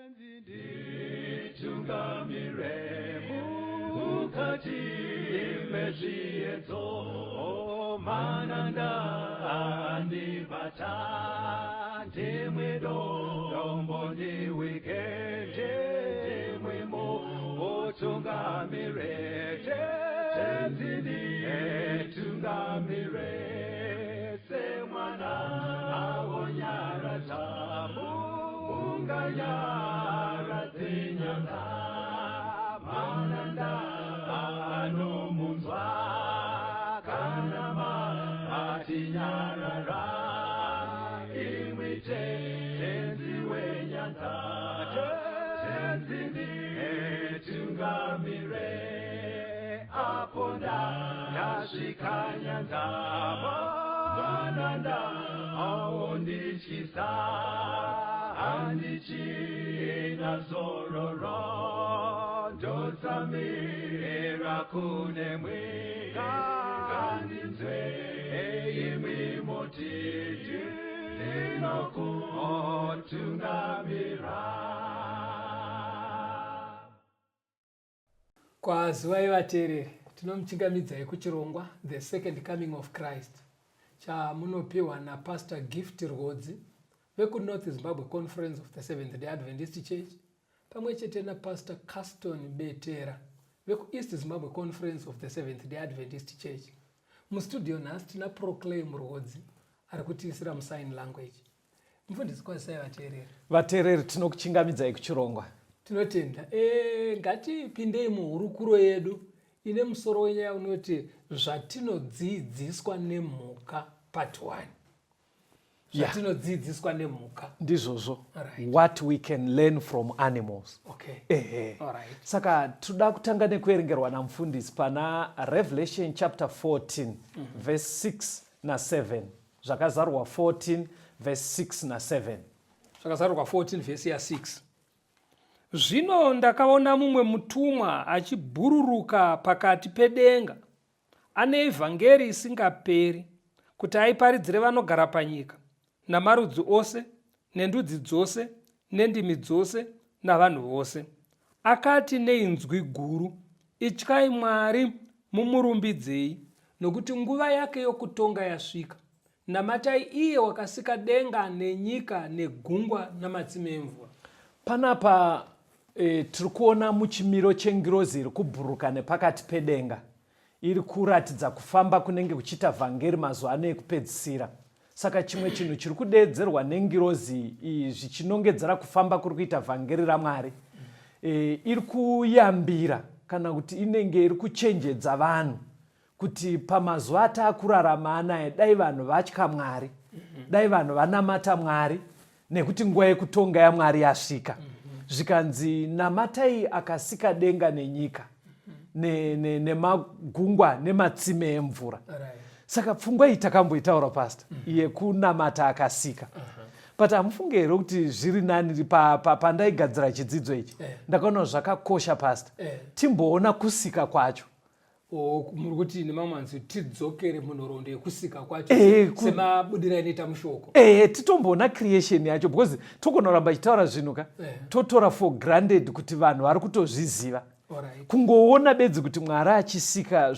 Nditungamire mukati mezviedzo, mananda andibata, ndimwe dombo ndiwike, ndimwe mutungamire, Tenzi nditungamire, semwana awonyaradza munganyaradze nyanga, mananda anomunzwa kana matinyarara, imwi Tenzi wenyanza, Tenzi nditungamire, apo ndasvika nyanza, mananda aondityisa, handichina zororo, ndotsamira kunemwi, ngandinzwe imwi moti ndinokutungamira. Kwazivai vateereri, tinomuchingamidzai kuchirongwa The Second Coming of Christ chamunopiwa naPastor Gift Rwodzi vekuNorth Zimbabwe Conference of the Seventh Day Adventist Church pamwe chete naPastor Caston Betera vekuEast Zimbabwe Conference of the Seventh Day Adventist Church. Mustudio nhasi tina Proclaim Rwodzi ari kutiisira musign language. Mufundisi, kwazisai vateereri. Vateereri, tinokuchingamidzai kuchirongwa. Tinotenda. Ngatipindei muhurukuro yedu ine musoro wenyaya unoti zvatinodzidziswa nemhuka part 1. Zvatinodzidziswa nemhuka. Ndizvozvo. Right. What we can learn from animals. Okay. Ehe. All right. Saka toda kutanga nekuerengerwa namufundisi pana Revelation chapter 14 verse 6 na 7. Zvakazarurwa 14 verse 6 na 7. Zvakazarurwa 14 verse ya 6. Zvino ndakaona mumwe mutumwa achibhururuka pakati pedenga, ane evhangeri isingaperi, kuti aiparidzire vanogara panyika, namarudzi ose, nendudzi dzose, nendimi dzose, navanhu vose. Akati neinzwi guru, Ityai Mwari, mumurumbidzei, nokuti nguva yake yokutonga yasvika. Namatai iye wakasika denga nenyika negungwa namatsime emvura. Panapa tiri kuona muchimiro chengirozi iri kubhuruka nepakati pedenga iri kuratidza kufamba kunenge kuchiita vhangeri mazuva ano ekupedzisira. Saka chimwe chinhu chiri kudeedzerwa nengirozi iyi zvichinongedzera kufamba kuri kuita vhangeri raMwari, iri kuyambira kana kuti inenge iri kuchenjedza vanhu kuti pamazuva ataakurarama anaya dai vanhu vatya Mwari, dai vanhu vanamata Mwari, nekuti nguva yekutonga yaMwari yasvika. Zvikanzi namatai akasika denga nenyika nemagungwa nematsime emvura. Saka pfungwa iyi takamboitaura, Pastor, yekunamata akasika. But hamufunge here kuti zviri nani pandaigadzira chidzidzo ichi ndakaona zvakakosha, Pastor, timboona kusika kwacho? Muri kuti nemamwe manzwi tidzokere munhoroondo yekusika kwacho semabudiro ainoita mushoko? Titomboona creation yacho, because togonoramba ichitaura zvinhu ka totora for granted kuti vanhu vari kutozviziva. Kungoona bedzi kuti Mwari achisika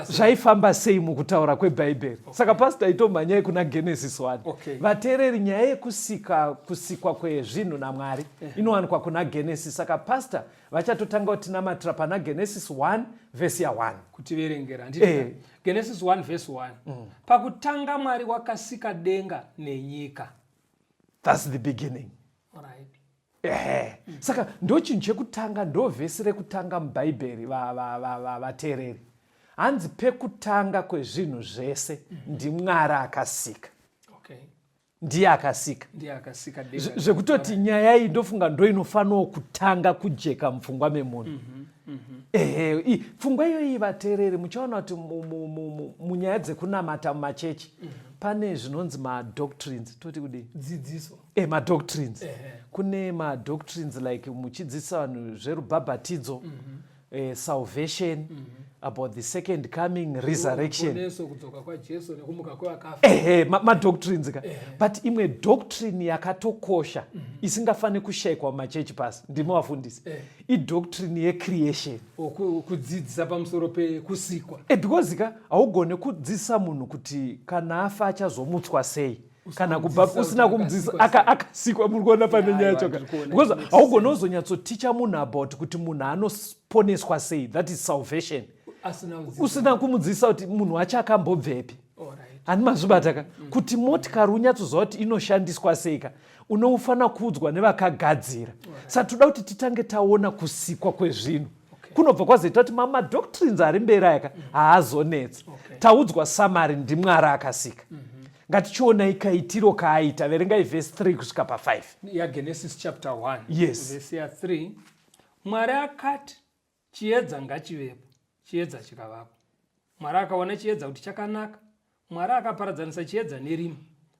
zvaifamba sei mukutaura kweBhaibheri. Saka Pastor, itomhanyai kuna Genesis 1. Vateereri, nyaya yekusika, kusikwa kwezvinhu naMwari inowanikwa kuna Genesis. Saka Pastor vachatotanga kutinamatira pana Genesis 1 vhesi ya1. Kutiverengera handiti? Genesis 1 vhesi 1. Pakutanga Mwari wakasika denga nenyika. That's the beginning. Ehe. Saka ndo chinhu chekutanga, ndo vhesi rekutanga muBhaibheri, vateereri. Hanzi pekutanga kwezvinhu zvese ndiMwari akasika. Ndiye akasika. Ndiye akasika denga. Zvekutoti nyaya iyi ndofunga ndo inofanirawo kutanga kujeka mupfungwa memunhu. Ehe, pfungwa iyoyi, vateereri, muchaona kuti munyaya dzekunamata mumachechi pane zvinonzi madoctrines, toti kudii? Dzidziso. Madoctrines. Kune madoctrines like muchidzidzisa vanhu zverubhabhatidzo, salvation, about the second coming, resurrection. Ruponeso, kudzoka kwaJesu nekumuka kwevakafa. Ehe, madoctrines ka. But imwe doctrine yakatokosha isingafaniri kushayikwa mumachechi pasi ndimi vafundisi, idoctrine yecreation. Kudzidzisa pamusoro pekusikwa. Because ka haugone kudzidzisa munhu kuti kana afa achazomutswa sei kana kubva kumudzidzisa usina kuti kumudzidzisa akasikwa sei. Akasikwa. Muri kuona pane nyaya Aiwa, yacho ka? ndiri kuona, Because it makes haugone sense. kuzonyatsoticha munhu about kuti munhu anoponeswa sei, that is salvation, asina kudzidzisa. Usina kumudzidzisa kuti munhu wacho akambobvepi. Handi mazvibata ka? Kuti motikari unyatsoziva kuti inoshandiswa sei ka, unofanira kuudzwa nevakagadzira. Saka toda kuti titange taona kusikwa kwezvinhu. Kunobva kwazoita kuti mamadoctrines ari mberi aya ka haazonetsi. Taudzwa summary, ndiMwari akasika. Ngatichionai kaitiro kaaita. Verengai vhesi 3 kusvika pa5. YaGenesis chapter 1. Yes. Vhesi ya3: Mwari akati, "Chiedza ngachivepo." Chiedza chikavapo. Mwari akaona chiedza kuti chakanaka. Mwari akaparadzanisa chiedza nerima.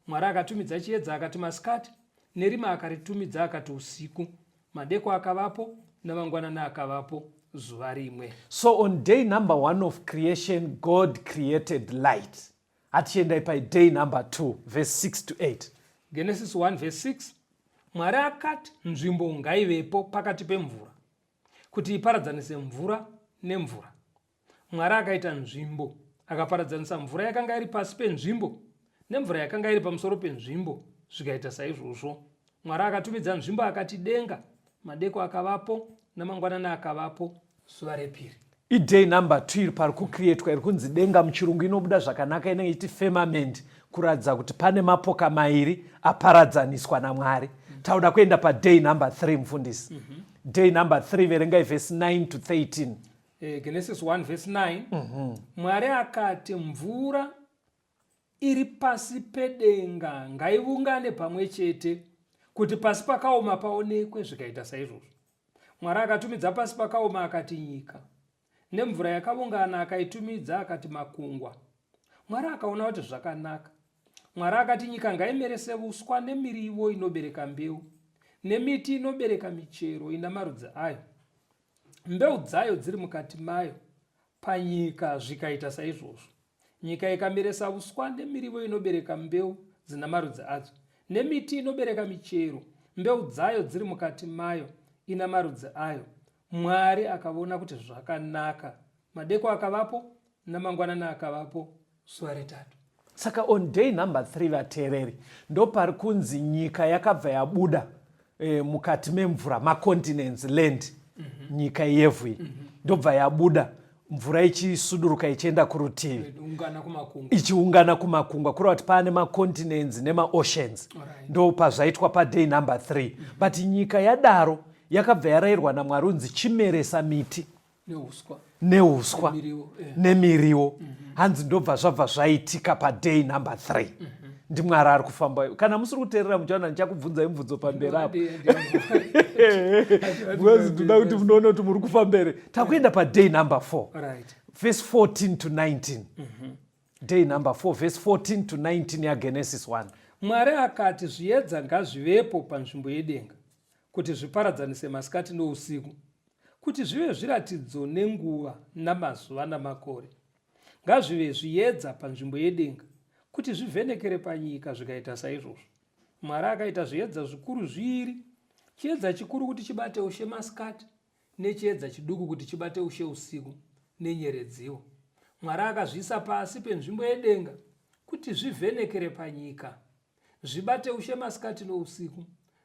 Mwari akatumidza chiedza akati masikati, nerima akaritumidza akati usiku. Madeko akavapo namangwanani akavapo, zuva rimwe. So on day number one of creation, God created light. Hatichiendai paday number 2, verse 6 to 8. Genesis 1 verse 6: Mwari akati, "Nzvimbo ngaivepo pakati pemvura kuti iparadzanise mvura nemvura." Mwari akaita nzvimbo, akaparadzanisa mvura yakanga iri pasi penzvimbo nemvura yakanga iri pamusoro penzvimbo. Zvikaita saizvozvo. Mwari akatumidza nzvimbo akati denga. Madeko akavapo namangwanani akavapo, zuva repiri. Iday number 2 iri pari kucreatwa, iri kunzi denga. Muchirungu inobuda zvakanaka, inenge ichiti firmament, kuratidza kuti pane mapoka mairi aparadzaniswa naMwari. Tauda kuenda paday number 3, mufundisi. Day number 3, verengai vhesi 9 to 13. Genesis 1 verse 9. Mwari akati, "Mvura iri pasi pedenga ngaiungane pamwe chete kuti pasi pakaoma paonekwe." Zvikaita saizvozvo. Mwari akatumidza pasi pakaoma akati nyika, nemvura yakaungana akaitumidza akati makungwa. Mwari akaona kuti zvakanaka. Mwari akati, "Nyika ngaimerese uswa nemiriwo inobereka mbeu nemiti inobereka michero ina marudzi ayo, mbeu dzayo dziri mukati mayo panyika." Zvikaita saizvozvo. Nyika ikameresa uswa nemiriwo inobereka mbeu dzina marudzi adzo nemiti inobereka michero, mbeu dzayo dziri mukati mayo, ina marudzi ayo. Mwari akaona kuti zvakanaka. Madeko akavapo namangwanani akavapo, zuva retatu. Saka on day number 3, vateereri, ndopari kunzi nyika yakabva yabuda mukati memvura, macontinents, land. Nyika yevhu iyi ndobva yabuda, mvura ichisuduruka ichienda kurutivi. Ungana kumakungwa. Ichiungana kumakungwa, kureva kuti paane macontinents nemaoceans. Ndo pazvaitwa paday number 3. But nyika yadaro yakabva yarayirwa naMwari unzi chimeresa miti neuswa. Neuswa. Nemiriwo. Nemiriwo. Hanzi ndobva zvabva zvaitika paday number 3. NdiMwari ari kufamba. Kana musiri kuteerera, muchaona ndichakubvunzai mubvunzo pamberi apo, because ndoda kuti munoona kuti muri kufamba here. Takuenda paday number 4, verse 14 to 19. Day number 4, verse 14 to 19 yaGenesis 1. Mwari akati, "Zviedza ngazvivepo panzvimbo yedenga kuti zviparadzanise masikati nousiku, kuti zvive zviratidzo nenguva namazuva namakore. Ngazvive zviedza panzvimbo yedenga kuti zvivhenekere panyika." Zvikaita saizvozvo. Mwari akaita zviedza zvikuru zviviri, chiedza chikuru kuti chibate ushe masikati nechiedza chiduku kuti chibate ushe usiku, nenyeredziwo. Mwari akazviisa pasi penzvimbo yedenga kuti zvivhenekere panyika, zvibate ushe masikati nousiku,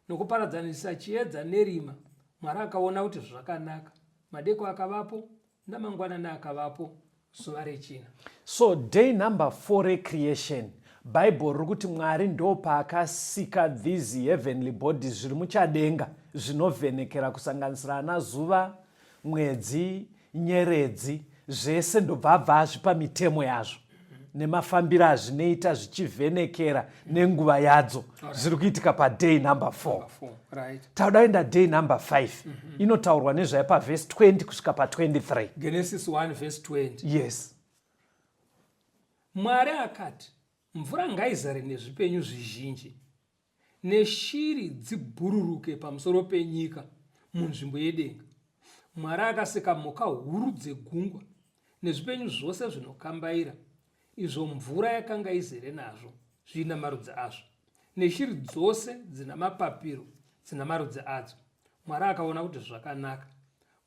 nokuparadzanisa chiedza nerima. Mwari akaona kuti zvakanaka. Madeko akavapo namangwanani akavapo, zuva rechina. So day number 4 recreation, Bhaibheri riri kuti Mwari ndo paakasika these heavenly bodies zviri muchadenga zvinovhenekera, kusanganisira ana zuva, mwedzi, nyeredzi, zvese. Ndobva abva azvipa mitemo yazvo nemafambiro azvinoita zvichivhenekera nenguva yadzo. Zviri kuitika paday number 4. Four, right. Tauda kuenda day number 5. Inotaurwa nezvayo pavhesi 20 kusvika pa23. Genesis 1 verse 20. Yes. Mwari akati, "Mvura ngaizare nezvipenyu zvizhinji, neshiri dzibhururuke pamusoro penyika munzvimbo yedenga." Mwari akasika mhuka huru dzegungwa. Nezvipenyu zvose zvinokambaira, izvo mvura yakanga izere nazvo, zviina marudzi azvo, neshiri dzose dzina mapapiro dzina marudzi adzo. Mwari akaona kuti zvakanaka.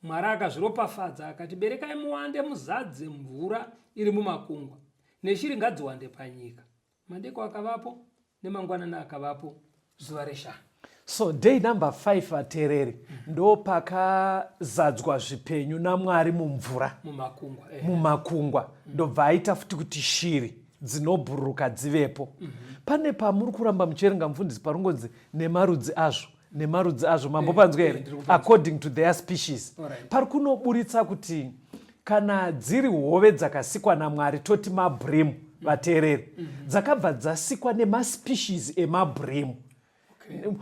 Mwari akazviropafadza akati, Berekai muwande muzadze mvura iri mumakungwa, neshiri ngadziwande panyika. Madeko akavapo nemangwanani akavapo zuva reshanu. So day number 5 vateereri ndo pakazadzwa zvipenyu naMwari mumvura mumakungwa eh. Mumakungwa ndobva aita futi kuti shiri dzinobhururuka dzivepo. Pane pamuri kuramba muchiverenga mufundisi parungonzi nemarudzi azvo nemarudzi azvo mambopanzwa here? Ndiri kupanzwa. According to their species. Pari kunoburitsa kuti kana dziri hove dzakasikwa naMwari, toti mabream, vateereri, dzakabva dzasikwa nemaspecies emabream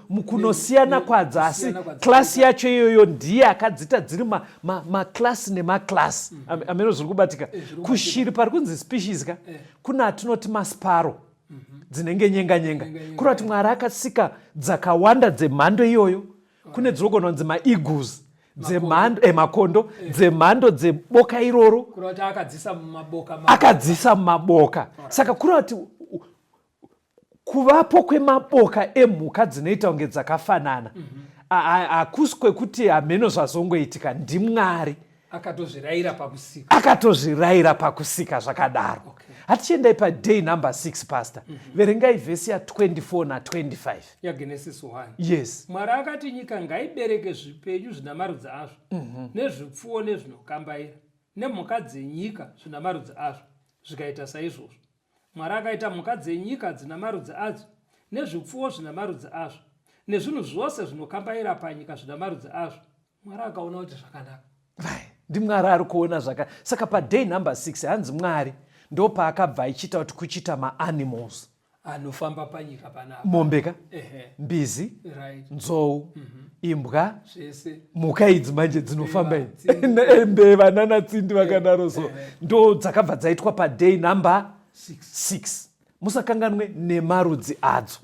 mukunosiyana kwadzo, asi kusiyana kwadzo. Class yacho iyoyo ndiye akadzita dziri maclass nemaclass. Ameno zviri kubatika? Zviri kubatika. Kushiri pari kunzi species ka, kuna atinoti masparrow dzinenge nyenga nyenga. Nyenga-nyenga, Kureva kuti Mwari akasika dzakawanda dzemhando iyoyo. Kune dzinogona kunzi maeagles dzemhando makondo dzemhando dzeboka iroro. Kureva kuti akadzisa mumaboka Akadzisa mumaboka. Saka kureva kuti kuvapo kwemaboka emhuka dzinoita kunge dzakafanana hakusi kwekuti hameno zvazongoitika, ndiMwari. Akatozvirayira pakusika. Akatozvirayira pakusika zvakadaro. Hatichiendai paday number 6, pastor. Verengai vhesi ya24 na25. YaGenesis 1? Yes. Mwari akati, nyika ngaibereke zvipenyu zvina marudzi azvo, nezvipfuwo nezvinokambaira, nemhuka dzenyika zvina marudzi azvo. Zvikaita saizvozvo. Mwari akaita mhuka dzenyika dzina marudzi adzo, nezvipfuwo zvina marudzi azvo, nezvinhu zvose zvinokambaira panyika zvina marudzi azvo. Mwari akaona kuti zvakanaka. Vai, ndiMwari ari kuona zvaka. Saka paday number 6 hanzi Mwari ndo paakabva achiita kuti kuchiita maanimals anofamba panyika panapa. Mombe ka, mbizi, nzou, imbwa, zvese. Mhuka idzi manje dzinofamba Mbeva, idzi. Tsindi. Mbeva nana tsindi vakadaro. So ndo dzakabva dzaitwa paday number 6. 6. Musakanganwe nemarudzi adzo,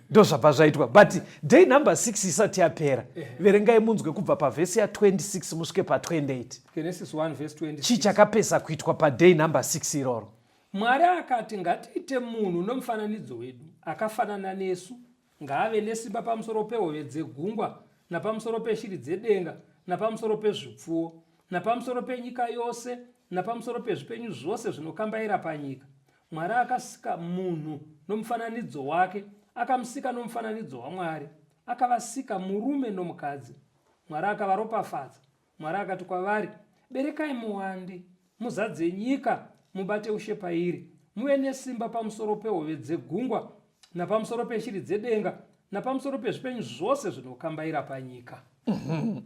ndo zvabva zvaitwa. But day number 6 isati yapera, verengai munzwe kubva pavhesi ya26 musvike pa28. Genesis 1 verse 26. Chii chakapesa kuitwa paday number 6 iroro? Mwari akati, ngatiite munhu nomufananidzo wedu, akafanana nesu. Ngaave nesimba pamusoro pehove dzegungwa, napamusoro peshiri dzedenga, napamusoro pezvipfuwo, napamusoro penyika yose, napamusoro pezvipenyu zvose zvinokambaira panyika. Mwari akasika munhu nomufananidzo wake, akamusika nomufananidzo waMwari, akavasika murume nomukadzi. Mwari akavaropafadza. Mwari akati kwavari, berekai muwande, muzadze nyika, mubate ushe pairi, muve nesimba pamusoro pehove dzegungwa, napamusoro peshiri dzedenga, napamusoro pezvipenyu zvose zvinokambaira panyika.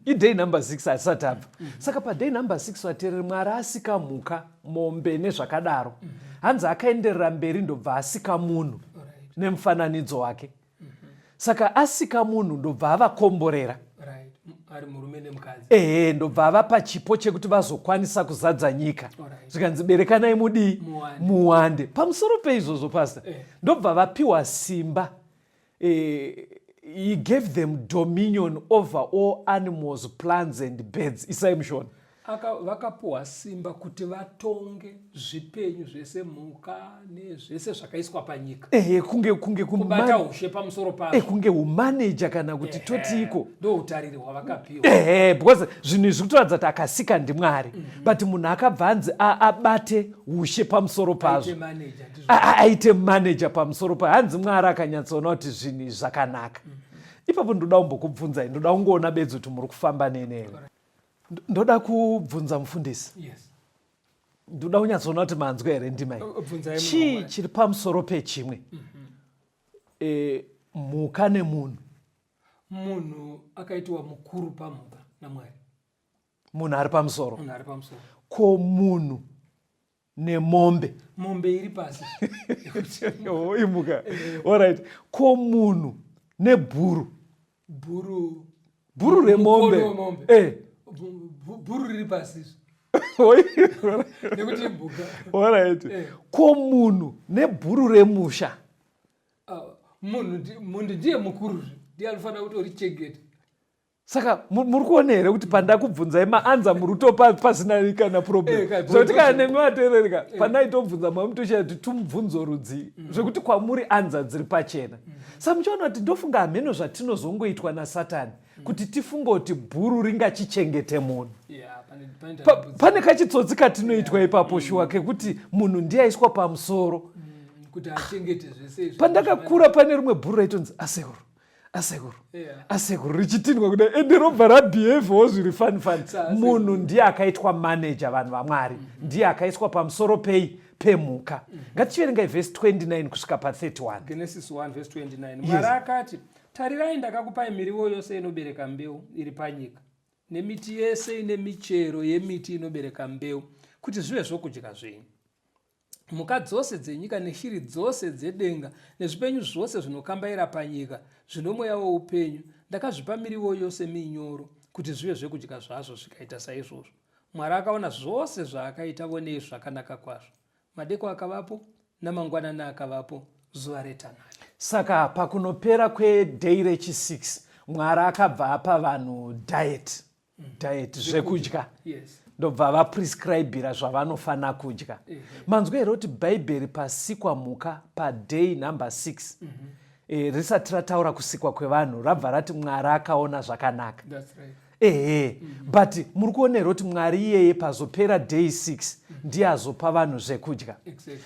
Iday number 6 asati abva. Saka paday number 6, vateereri, Mwari asika mhuka, mombe nezvakadaro, hanzi akaenderera mberi ndobva asika munhu nemufananidzo wake. Saka asika munhu ndobva avakomborera. Ari murume nemukadzi. Ehe, ndobva avapa chipo chekuti vazokwanisa kuzadza nyika. Zvikanzi berekanai mudii? Muwande. Muwande. Pamusoro peizvozvo, pastor, ndobva vapiwa simba. He gave them dominion over all animals, plants and birds. Isai mushona. Vakapuhwa simba kuti vatonge zvipenyu zvese, mhuka nezvese zvakaiswa panyika. Ehe, kunge kubata ushe pamusoro pazvo. Kunge umaneja kana kuti totiiko. Ndo utariri hwavakapiwa. Ehe, because zvinhu izvi kutoratidza kuti akasika ndiMwari, but munhu akabva anzi abate ushe pamusoro pazvo. Aite manager, ndizvo. Aite manager pamusoro pa. Hanzi Mwari akanyatsoona kuti zvinhu izvi zvakanaka. Ipapo ndoda kumbokubvunzai, ndoda kungoona bedzi kuti muri kufamba nene here. Ndoda kubvunza mufundisi. Yes. Ndoda kunyatsoona kuti manzwa here ndima iyi. Bvunzai. Chii Munhu. chiri pamusoro pechimwe, mhuka nemunhu? Munhu akaitiwa mukuru pamhuka naMwari. Munhu ari pamusoro. Munhu ari pamusoro. Ko munhu nemombe? Mombe iri pasi. Oh, imhuka. Alright, ko munhu nebhuru? Bhuru? Bhuru remombe. Mukono wemombe. Bhuru riri pasi izvi. Nekuti imhuka. Alright. Ko munhu nebhuru remusha? Ah, munhu ndiye mukuru zve, ndiye anofanira kutorichengeta. Saka muri kuona here kuti pandakubvunzai maanza muri kutopa pasina kana problem, Eh, zvekuti kana nemi vateereri ka pandaitobvunza mamutoshaya kuti tumubvunzo rudzii, zvekuti kwamuri anza dziri pachena. Saka muchiona kuti ndofunga hameno zvatinozongoitwa nasatani kuti tifunge kuti bhuru ringachichengete munhu. Yeah, pane Pane kachitsotsi katinoitwa ipapo shuwa kekuti munhu ndiye aiswa pamusoro kuti achengete zvese izvi. Pandakakura pane rimwe bhuru raitonzi asekuru, asekuru, asekuru, richitinwa kudai, ende robva rabehavewo zviri fani fani. Munhu ndiye akaitwa manager, vanhu vaMwari, ndiye akaiswa pamusoro pei? Pemhuka. Ngatichiverengai vhesi 29 kusvika pa31. Genesis 1 verse 29. Mwari akati, tarirai, ndakakupai miriwo yose inobereka mbeu iri panyika, nemiti yese ine michero yemiti inobereka mbeu, kuti zvive zvokudya zvenyu. Mhuka dzose dzenyika neshiri dzose dzedenga nezvipenyu zvose zvinokambaira panyika zvino mweya woupenyu, ndakazvipa miriwo yose minyoro kuti zvive zvekudya zvazvo. Zvikaita saizvozvo. Mwari akaona zvose zvaakaita, vonei zvakanaka kwazvo. Madeko akavapo namangwanani akavapo, zuva retanhatu. Saka pakunopera kweday rechi6, Mwari akabva apa vanhu diet, zvekudya. Ndobva vaprescribira zvavanofanira kudya. Manzwa here kuti Bhaibheri pasikwa mhuka paday number 6, risati rataura kusikwa kwevanhu, rabva rati Mwari akaona zvakanaka. That's right. Ehe, but muri kuona here kuti Mwari iyeye pazopera day 6 ndiye azopa vanhu zvekudya?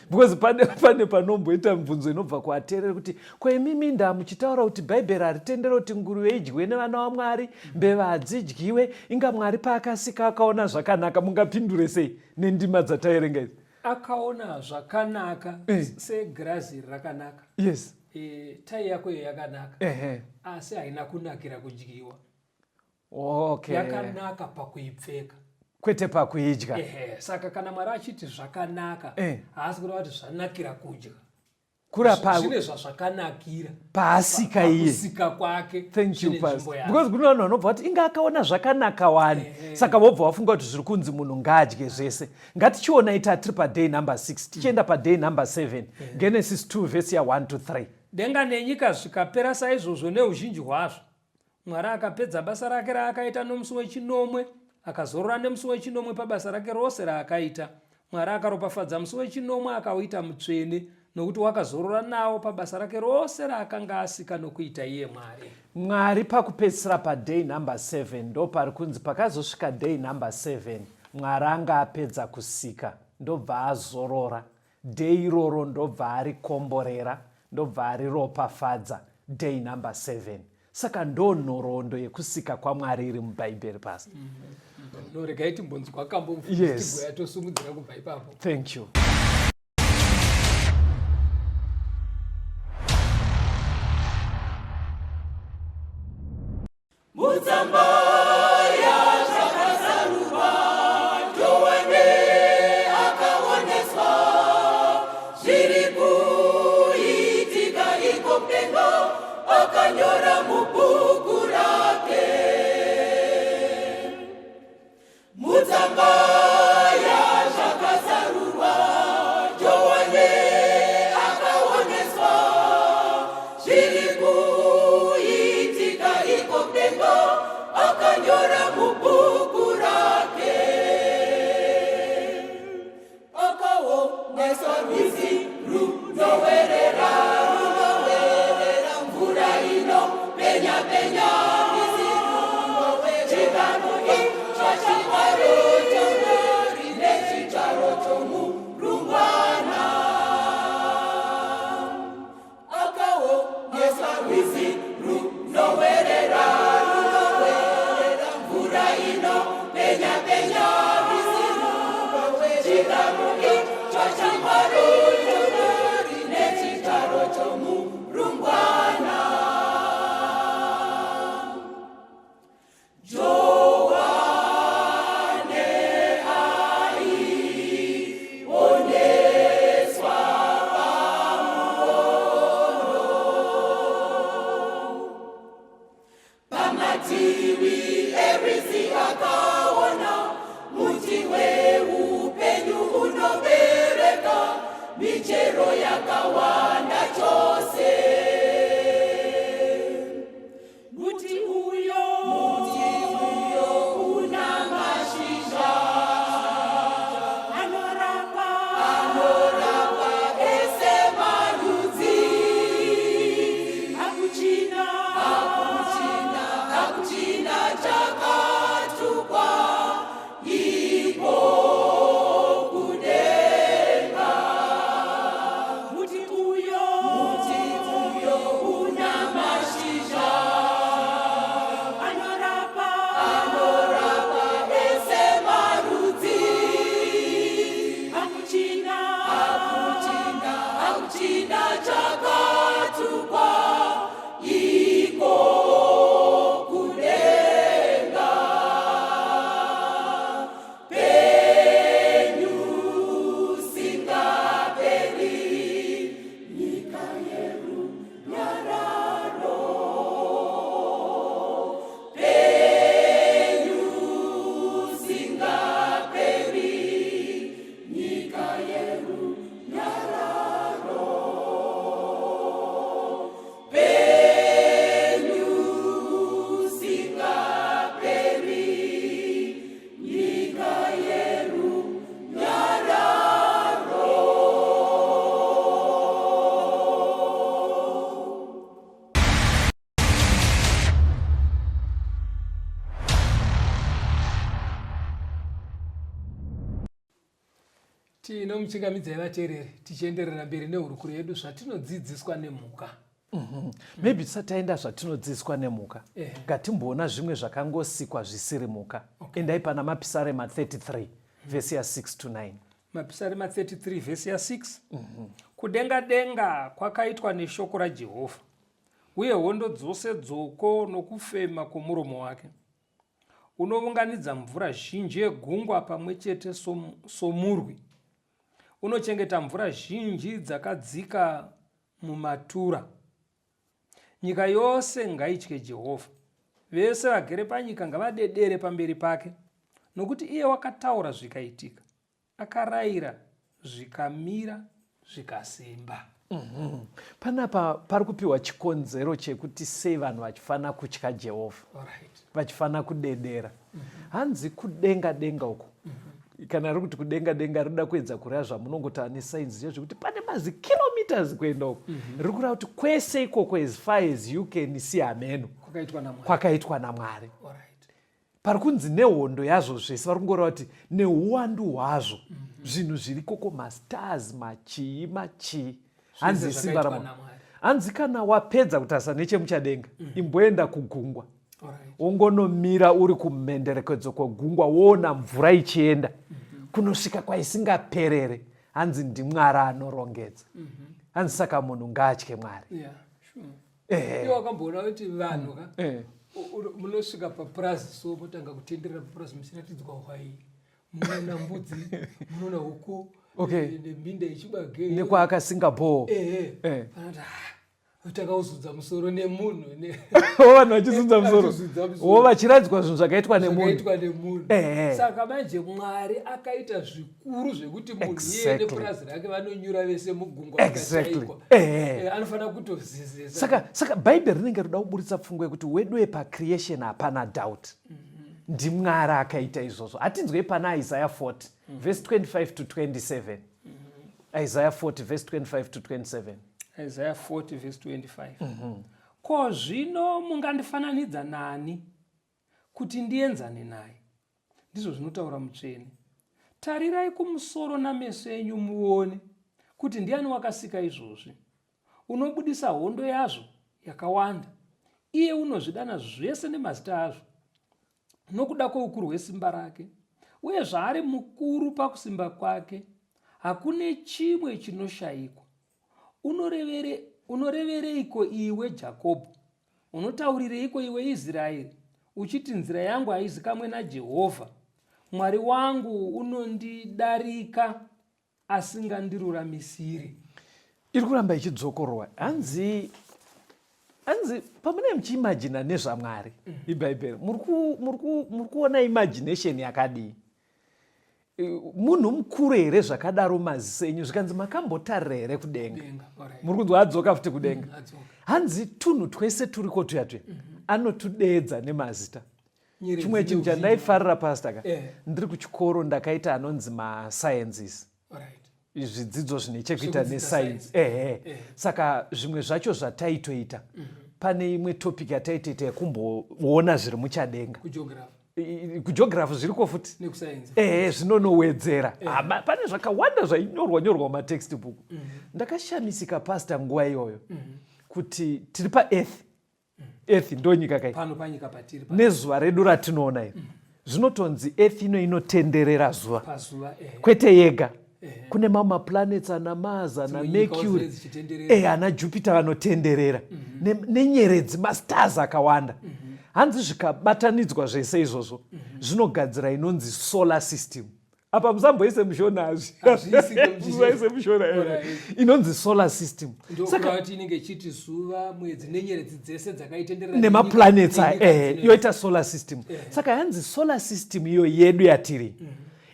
Because pane panomboita mibvunzo inobva kuvateereri kuti kwaimimi nda muchitaura kuti Bhaibheri haritendera kuti nguruve idyiwe nevana vaMwari, mbeva hadzidyiwe, inga Mwari paakasika akaona zvakanaka. Mungapindure sei nendima dzataerenga idzi? Akaona zvakanaka segirazi rakanaka. Tai yako iyo yakanaka, asi haina kunakira kudyiwa. Yakanaka pakuipfeka, kwete pakuidya. Ehe, saka kana Mwari achiti zvakanaka, haasi kureva kuti zvanakira kudya. Kurapa zvine zvazvakanakira paasika iye. Pakusika kwake. Thank you, zvine Pastor. nzvimbo yazvo. Because kune vanhu vanobva vati inga akaona zvakanaka wani, saka vobva vafunga kuti zviri kunzi munhu ngaadye zvese. Ngatichionai tatiri paday number 6, tichienda paday number 7, Genesis 2 vhesi ya1 to 3. Denga nenyika zvikapera saizvozvo neuzhinji hwazvo. Mwari akapedza basa rake raakaita nomusi wechinomwe, akazorora nemusi wechinomwe pabasa rake rose raakaita. Mwari akaropafadza musi wechinomwe akauita mutsvene, nokuti wakazorora nawo pabasa rake rose raakanga asika nokuita iye Mwari. Mwari pakupedzisira paday number 7, ndo pari kunzi pakazosvika day number 7 Mwari anga apedza kusika, ndobva azorora day iroro, ndobva arikomborera, ndobva ariropafadza day number 7. Saka ndo nhoroondo yekusika kwaMwari iri muBhaibheri, Pastor. No, regai timbonzwa kambo. Yes. Tosumudzira kubva ipapo. Thank you. Mutsamba yazvakazarurwa, Johane akaoneswa zviri kuitika iko kudenga, akanyora mubhuku rake. Mutsamba yazvakazarurwa, Johane akaoneswa zviri kuitika iko kudenga, akanyora mubhuku rake. Akaoneswa rwizi runowerera, runowerera mvura inopenya penya, rwizi runowerera. Chigaro icho chaMwari chaMwari nechigaro chomurungwana. Akaoneswa rwizi runowerera, runowerera mvura inopenya penya, rwizi runowerera. Chigaro icho chaMwari chaMwari nechigaro chomurungwana. Johane aioneswa pamukono, pamativi erwizi akaona muti weupenyu unobereka michero yakawanda chose. Muti uyo, muti Tinomuchingamidzai vateereri tichienderera mberi nehurukuro yedu zvatinodzidziswa nemhuka. Maybe tisati taenda zvatinodzidziswa nemhuka, ngatimboona zvimwe zvakangosikwa zvisiri mhuka. Endai pana Mapisarema 33 vhesi ya6 to 9. Mapisarema 33 vhesi ya6. Kudenga denga kwakaitwa neshoko raJehovha, uye hondo dzose dzoko nokufema kwomuromo wake. Unovunganidza mvura zhinji yegungwa pamwe chete somurwi. Unochengeta mvura zhinji dzakadzika mumatura. Nyika yose ngaitye Jehovha. Vese vagere panyika ngavadedere pamberi pake, nokuti iye wakataura zvikaitika, akarayira zvikamira zvikasimba. Panapa pari kupiwa chikonzero chekuti sei vanhu vachifanira kutya Jehovha, vachifanira kudedera. Hanzi kudenga denga uko, kana riri kuti kudenga denga rinoda kuedza kureva zvamunongotaura nesainzi zviya zvekuti pane mazikilometers kuenda uko. Riri kureva kuti kwese ikoko as far as you can see hameno Kwakaitwa naMwari. Kwakaitwa naMwari. Pari kunzi nehondo yazvo zvese, vari kungoreva kuti neuwandu hwazvo, zvinhu zviri koko, mastars, machii machii, hanzi simba zvakaitwa raMwari. naMwari. Hanzi kana wapedza kutarisa nechemuchadenga, imboenda kugungwa, wongonomira uri kumhenderekedzo kwegungwa, woona mvura ichienda kunosvika kwaisingaperere. Hanzi ndiMwari anorongedza. Hanzi saka munhu ngaatye Mwari. Yeah, sure. Iwe wakamboona kuti vanhu ka munosvika papurazi so motanga kutenderera papurazi muchiratidzwa hwai, munoona mbudzi, munoona huku, neminda yechibage. Nekwaaka Singapore. Ehe. Panoti takauzudza musoro nemunhu. Vanhu vachizudza musoro. Vachizudza musoro. Wo vachiratidzwa zvinhu zvakaitwa nemunhu. Zvakaitwa nemunhu. Saka manje Mwari akaita zvikuru zvekuti munhu iye nepurazi rake vanonyura vese mugungwa vakachaikwa. Anofanira kutozezesa. Saka Bhaibheri rinenge rinoda kuburitsa pfungwa yekuti wedu wepacreation hapana doubt. NdiMwari akaita izvozvo. Hatinzwei pana Isaiah 40 verse 25 to 27. Isaiah 40 verse 25 to 27. Isaiah 40 verse 25. Ko zvino mungandifananidza nani kuti ndienzane naye? Ndizvo zvinotaura Mutsvene. Tarirai kumusoro nameso enyu muone kuti ndiani wakasika izvozvi. Unobudisa hondo yazvo yakawanda. Iye unozvidana zvese nemazita azvo. Nokuda kwoukuru hwesimba rake, uye zvaari mukuru pakusimba kwake, hakune chimwe chinoshayikwa. Unorevereiko iwe Jakobho? Unotaurireiko iwe Israeri, uchiti nzira yangu haizikamwe naJehovha, Mwari wangu unondidarika asingandiruramisiri? Iri kuramba ichidzokorwa. Hanzi pamunenge muchiimagina nezvaMwari, iBhaibheri, muri kuona imagination yakadii? Munhu mukuru here zvakadaro maziso enyu? Zvikanzi makambotarira here kudenga? Denga, alright. Muri kunzwa adzoka futi kudenga. Adzoka. Hanzi tunhu twese turiko tuya tuya anotudeedza nemazita. Nyeredzi Chimwe chinhu neuzhinji. chandaifarira, pastor ka, ndiri kuchikoro ndakaita anonzi masciences, zvidzidzo zvine chekuita Zvekudzidza nescience. science. Ehe. Saka zvimwe zvacho zvataitoita, pane imwe topic yataitoita yekumboona zviri muchadenga. Kugeography. Kugeography zviriko futi. Nekuscience. Ehe, zvinonowedzera. Pane zvakawanda zvainyorwa nyorwa mumatextbook. Ndakashamisika, pastor, nguva iyoyo kuti tiri paearth. Earth ndo nyika kai. Pano panyika patiri nezuva redu ratinoona iri, zvinotonzi earth ino inotenderera zuva. Pazuva, ehe. Kwete yega, kune mamwe maplanets ana Mars, ana Dzimwe nyikawo Mercury, dzinenge dzichitenderera. Ana Jupiter vanotenderera, nenyeredzi, mastars akawanda. Hanzi zvikabatanidzwa zvese izvozvo zvinogadzira inonzi solar system. Apa musamboise mushona hazvi. Hazviisike muchishona. Musaise mushona. Inonzi solar system. Ndokureva kuti inenge ichiti zuva, mwedzi nenyeredzi dzese dzakaitenderera nemaplanets aya, nenyika yoita solar system. Saka hanzi solar system iyo yedu yatiri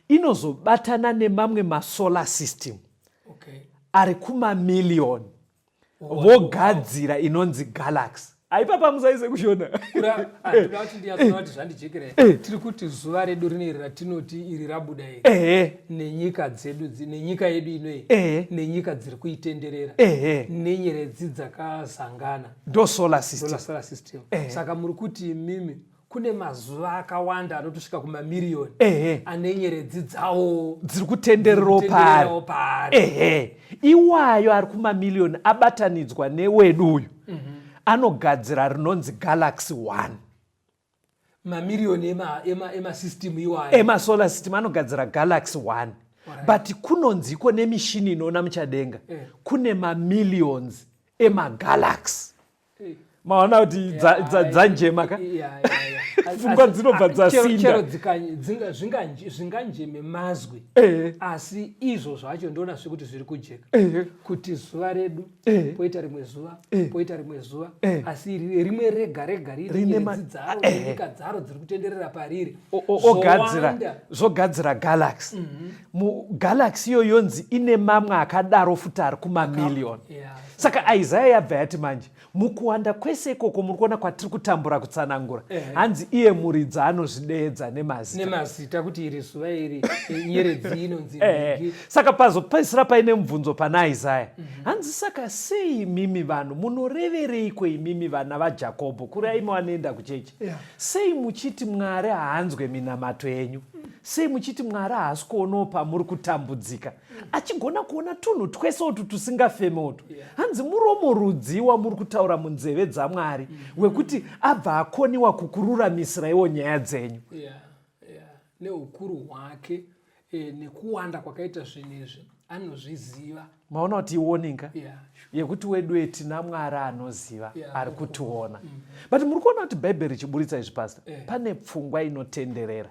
inozobatana nemamwe masolar system ari kumamiliyoni, vogadzira inonzi galaxy. Aipapa musaise kushona. Toda kuti ndiyatsoona kuti zvandijekera. Tiri kuti zuva redu rineri ratinoti iri rabuda iri, nenyika dzedu nenyika yedu inoyi, nenyika dziri kuitenderera, nenyeredzi dzakazangana, ndo solar system. Solar system. Saka muri kuti imimi Kune mazuva akawanda anotosvika kumamiriyoni ane nyeredzi dzawo dziri kutendererawo kutendererawo paari. Paari. Ehe, iwayo ari kumamiriyoni abatanidzwa newedu uyu anogadzira rinonzi galaxy 1. Mamiriyoni emasystem iwayo. Emasolar system anogadzira galaxy 1, but kunonziko nemishini inoona muchadenga kune mamillions emagalaxy. Maona kuti dzanjema ka? Pfungwa dzinobva dzasinda. Chero zvinganjeme mazwi, asi izvo zvacho ndoona zvekuti zviri kujeka kuti zuva redu, poita rimwe zuva, poita rimwe zuva, asi rimwe rega rega rine Rine nyeredzi dzaro nenyika dzaro dziri kutenderera pariri. Ogadzira Zvowanda. Zvogadzira galaxy. Mugalaxy iyo yonzi ine mamwe akadaro futi ari kumamiliyoni. Saka Isaya yabva yati manje mukuwanda kwese ikoko, muri kuona kwatiri kutambura kutsanangura, hanzi iye muridzi anozvideedza nemazita. Nemazita, kuti iri zuva iri, nyeredzi inonzi nhingi. Saka pazopedzisira paine mubvunzo pana Isaya, hanzi saka sei imimi vanhu munorevereiko, imimi vana vaJakobho, kuri aimi vanoenda kuchechi, sei muchiti Mwari haanzwe minamato yenyu? Sei muchiti Mwari haasi kuonawo pamuri kutambudzika, achigona kuona tunhu twese utu tusingafeme utu? Hanzi muromo rudzi wamuri kutaura munzeve dzaMwari wekuti abva akoniwa kukururamisiraiwo nyaya dzenyu? Yeah. Neukuru hwake nekuwanda kwakaita zvinhu izvi, anozviziva. Maona kuti iwarning ka? Yeah, sure. Yekuti wedu tina Mwari anoziva, ari kutiona. But muri kuona kuti Bhaibheri richiburitsa izvi, pastor, pane pfungwa inotenderera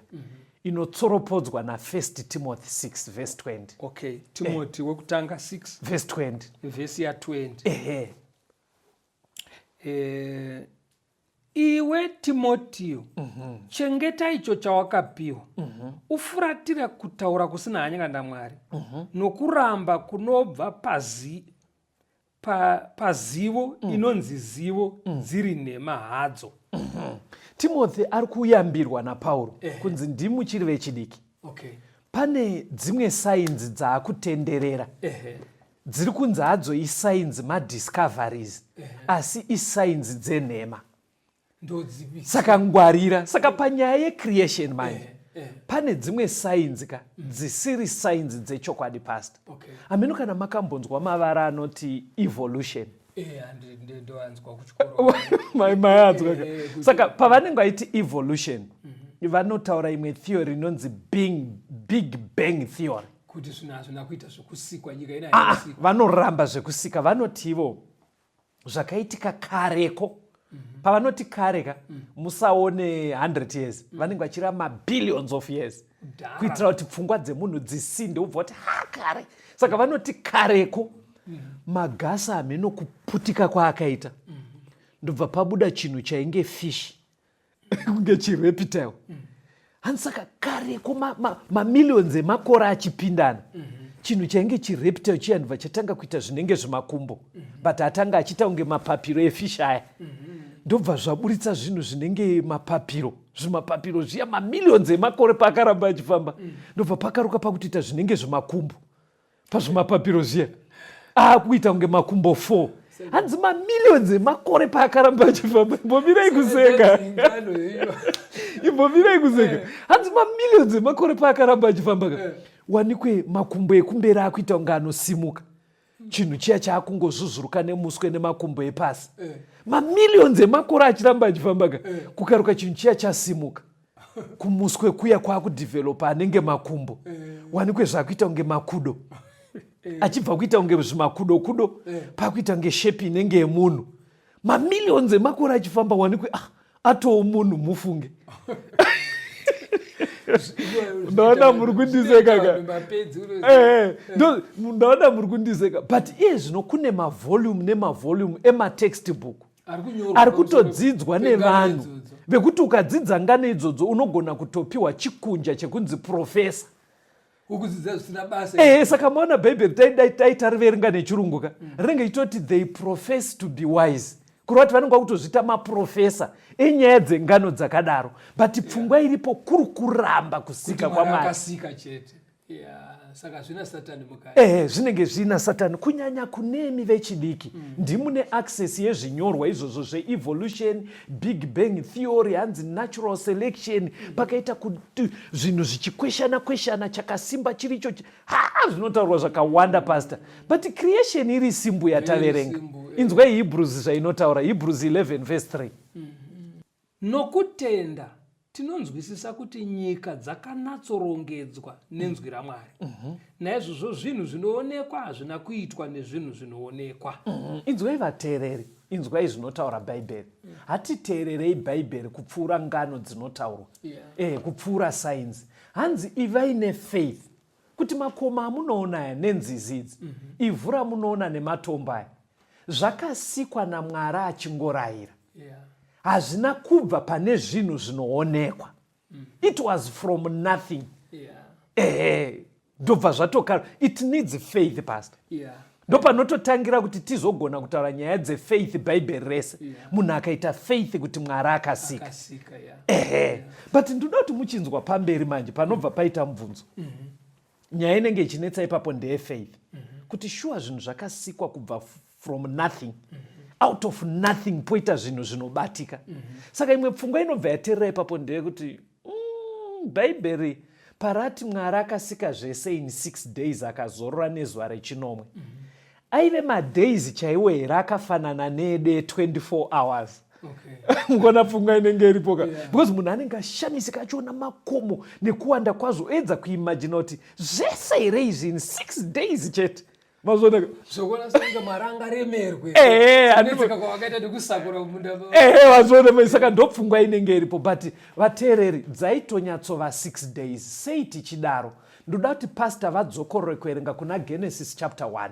inotsoropodzwa na1 Timothy 6 verse 20. Okay, Timothy wekutanga 6 verse 20. Vhesi ya20. Ehe. Iwe Timotiyo, chengeta icho chawakapiwa, ufuratire kutaura kusina hanya kana Mwari nokuramba kunobva pazivo inonzi zivo dziri nhema hadzo. Timothy ari kuyambirwa naPauro kunzi ndimuchiri vechidiki, pane dzimwe sainzi dzaakutenderera dziri kunzi hadzo isainzi, madiscoveries, asi isainzi dzenhema. Ndodzipi? Saka ngwarira. Saka panyaya yecreation manje, pane dzimwe sainzi ka dzisiri sainzi dzechokwadi, pastor. Hameno kana makambonzwa mavara anoti evolution. Ndoanzwa kuchikoro. Mayanzwa ka? Saka pavanenge vaiti evolution, vanotaura imwe theory inonzi big bang theory. Kuti zvinhu hazvina kuita zvekusikwa, nyika ina Ah, haina. vanoramba zvekusika. Vanoti ivo zvakaitika kareko. Pavanoti kare ka, musaone 100 years, vanenge vachireva mabillions of years. Kudhara. Kuitira kuti pfungwa dzemunhu dzisindwe, ubva kuti ha, kare. Saka vanoti kareko magasi hameno kuputika kwaakaita, ndobva pabuda chinhu chainge fish, kunge chireptile. Hanzi saka kareko mamillions emakore achipindana, chinhu chainge chireptile chiya ndobva chatanga kuita zvinenge zvimakumbo, but atanga achiita kunge mapapiro efish aya, ndobva zvaburitsa zvinhu zvinenge mapapiro, zvimapapiro zviya. Mamillions emakore paakaramba achifamba, ndobva pakaruka pakutoita zvinenge zvimakumbo pazvimapapiro zviya, aakuita kunge makumbo 4. Hanzi mamillions emakore paakaramba achifamba, imbomirai kuseka, imbomirai kuseka, hanzi mamillions emakore paakaramba achifamba ka, wanikwe makumbo ekumberi akuita kunge anosimuka, chinhu chiya chaakungozvuzvuruka nemuswe nemakumbo epasi. Mamillions emakore achiramba achifamba ka, kukaruka chinhu chiya chasimuka kumuswe kuya, kwakudhivhelopa anenge makumbo, wanikwe zvakuita kunge makudo, achibva kuita kunge zvimakudo kudo pakuita kunge shape inenge yemunhu. Mamillions emakore achifamba, wanikwe ah, atoo munhu. Mufunge, ndaona muri kundiseka ka. Ndaona muri kundiseka, but iye zvino kune mavolume nemavolume ematextbook ari kutodzidzwa nevanhu vekuti ukadzidza ngano idzodzo unogona kutopiwa chikunja chekunzi professor. Ukudzidza zvisina basa. Ehe, saka maona Bhaibheri taita riverenga nechirungu ka, rinenge ichitoti "They profess to be wise", kureva kuti vanenge vakutozviita maprofesa enyaya dzengano dzakadaro, but pfungwa iripo kuri kuramba kusika Kuti Mwari kwaMwari. akasika chete. Yeah, saka zvina satani mukati. Ehe, zvinenge zviina satani kunyanya kunemi vechidiki. Ndimune access yezvinyorwa izvozvo zveevolution, big bang theory, hanzi natural selection. Pakaita kuti zvinhu zvichikweshana kweshana, chakasimba chiricho ha, zvinotaurwa zvakawanda pastor, but creation iri simbu yataverenga. Inzwai Hebrews zvainotaura, Hebrews 11 verse 3. Nokutenda tinonzwisisa kuti nyika dzakanatsorongedzwa nenzwi raMwari. Naizvozvo zvinhu zvinoonekwa hazvina kuitwa nezvinhu zvinoonekwa. Inzwai vateereri, inzwai zvinotaura Bhaibheri. Hatiteererei Bhaibheri kupfuura ngano dzinotaurwa, kupfuura sainzi. Hanzi ivai nefaith kuti makomo amunoona aya nenzizi idzi, ivhu ramunoona nematombo aya, zvakasikwa naMwari achingorayira. Hazvina kubva pane zvinhu zvinoonekwa. It was from nothing. Ehe, ndobva zvatokara. It needs faith, pastor. Ndopanototangira kuti tizogona kutaura nyaya dzefaith Bhaibheri rese. Munhu akaita faith kuti Mwari akasika. Ehe, but ndoda kuti muchinzwa pamberi manje panobva paita mubvunzo. Nyaya inenge ichinetsa ipapo ndeyefaith, kuti shuwa zvinhu zvakasikwa kubva from nothing, out of nothing poita zvinhu zvinobatika. Saka imwe pfungwa inobva yaterera ipapo ndeyekuti Bhaibheri parati Mwari akasika zvese in 6 days akazorora nezuva rechinomwe, aive madays chaiwo here akafanana needu e24 hours? Mukuona pfungwa inenge iripo ka? Because munhu anenge ashamisika achiona makomo nekuwanda kwazvo, oedza kuimagina kuti zvese here izvi in 6 days chete? Mazvioneka? Zvokuona senge Mwari angaremerwe. Kunetseka kwavakaita nekusakura munda. Ehe, mazviona. Saka ndopfungwa inenge iripo, but vateereri, dzaitonyatsova 6 days. Sei tichidaro? Ndoda kuti pastor vadzokorore kuverenga kuna Genesis chapter 1,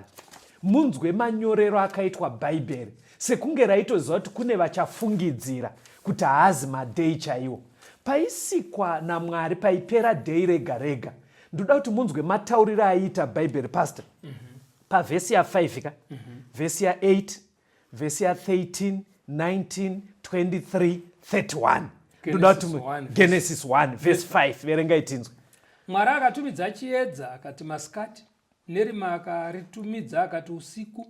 munzwe manyorero akaitwa Bhaibheri, sekunge raitoziva kuti kune vachafungidzira kuti haazi madhei chaiwo. Paisikwa naMwari paipera dhei rega rega. Ndoda kuti munzwe matauriro aiita Bhaibheri, pastor. Pavhesi ya5 ka, vhesi ya8, vhesi ya13, 19, 23, 31. Ndoda kuti Genesis 1, Genesis 1 verse 5, verengai tinzwe. Mwari akatumidza chiedza akati masikati, nerima akaritumidza akati usiku.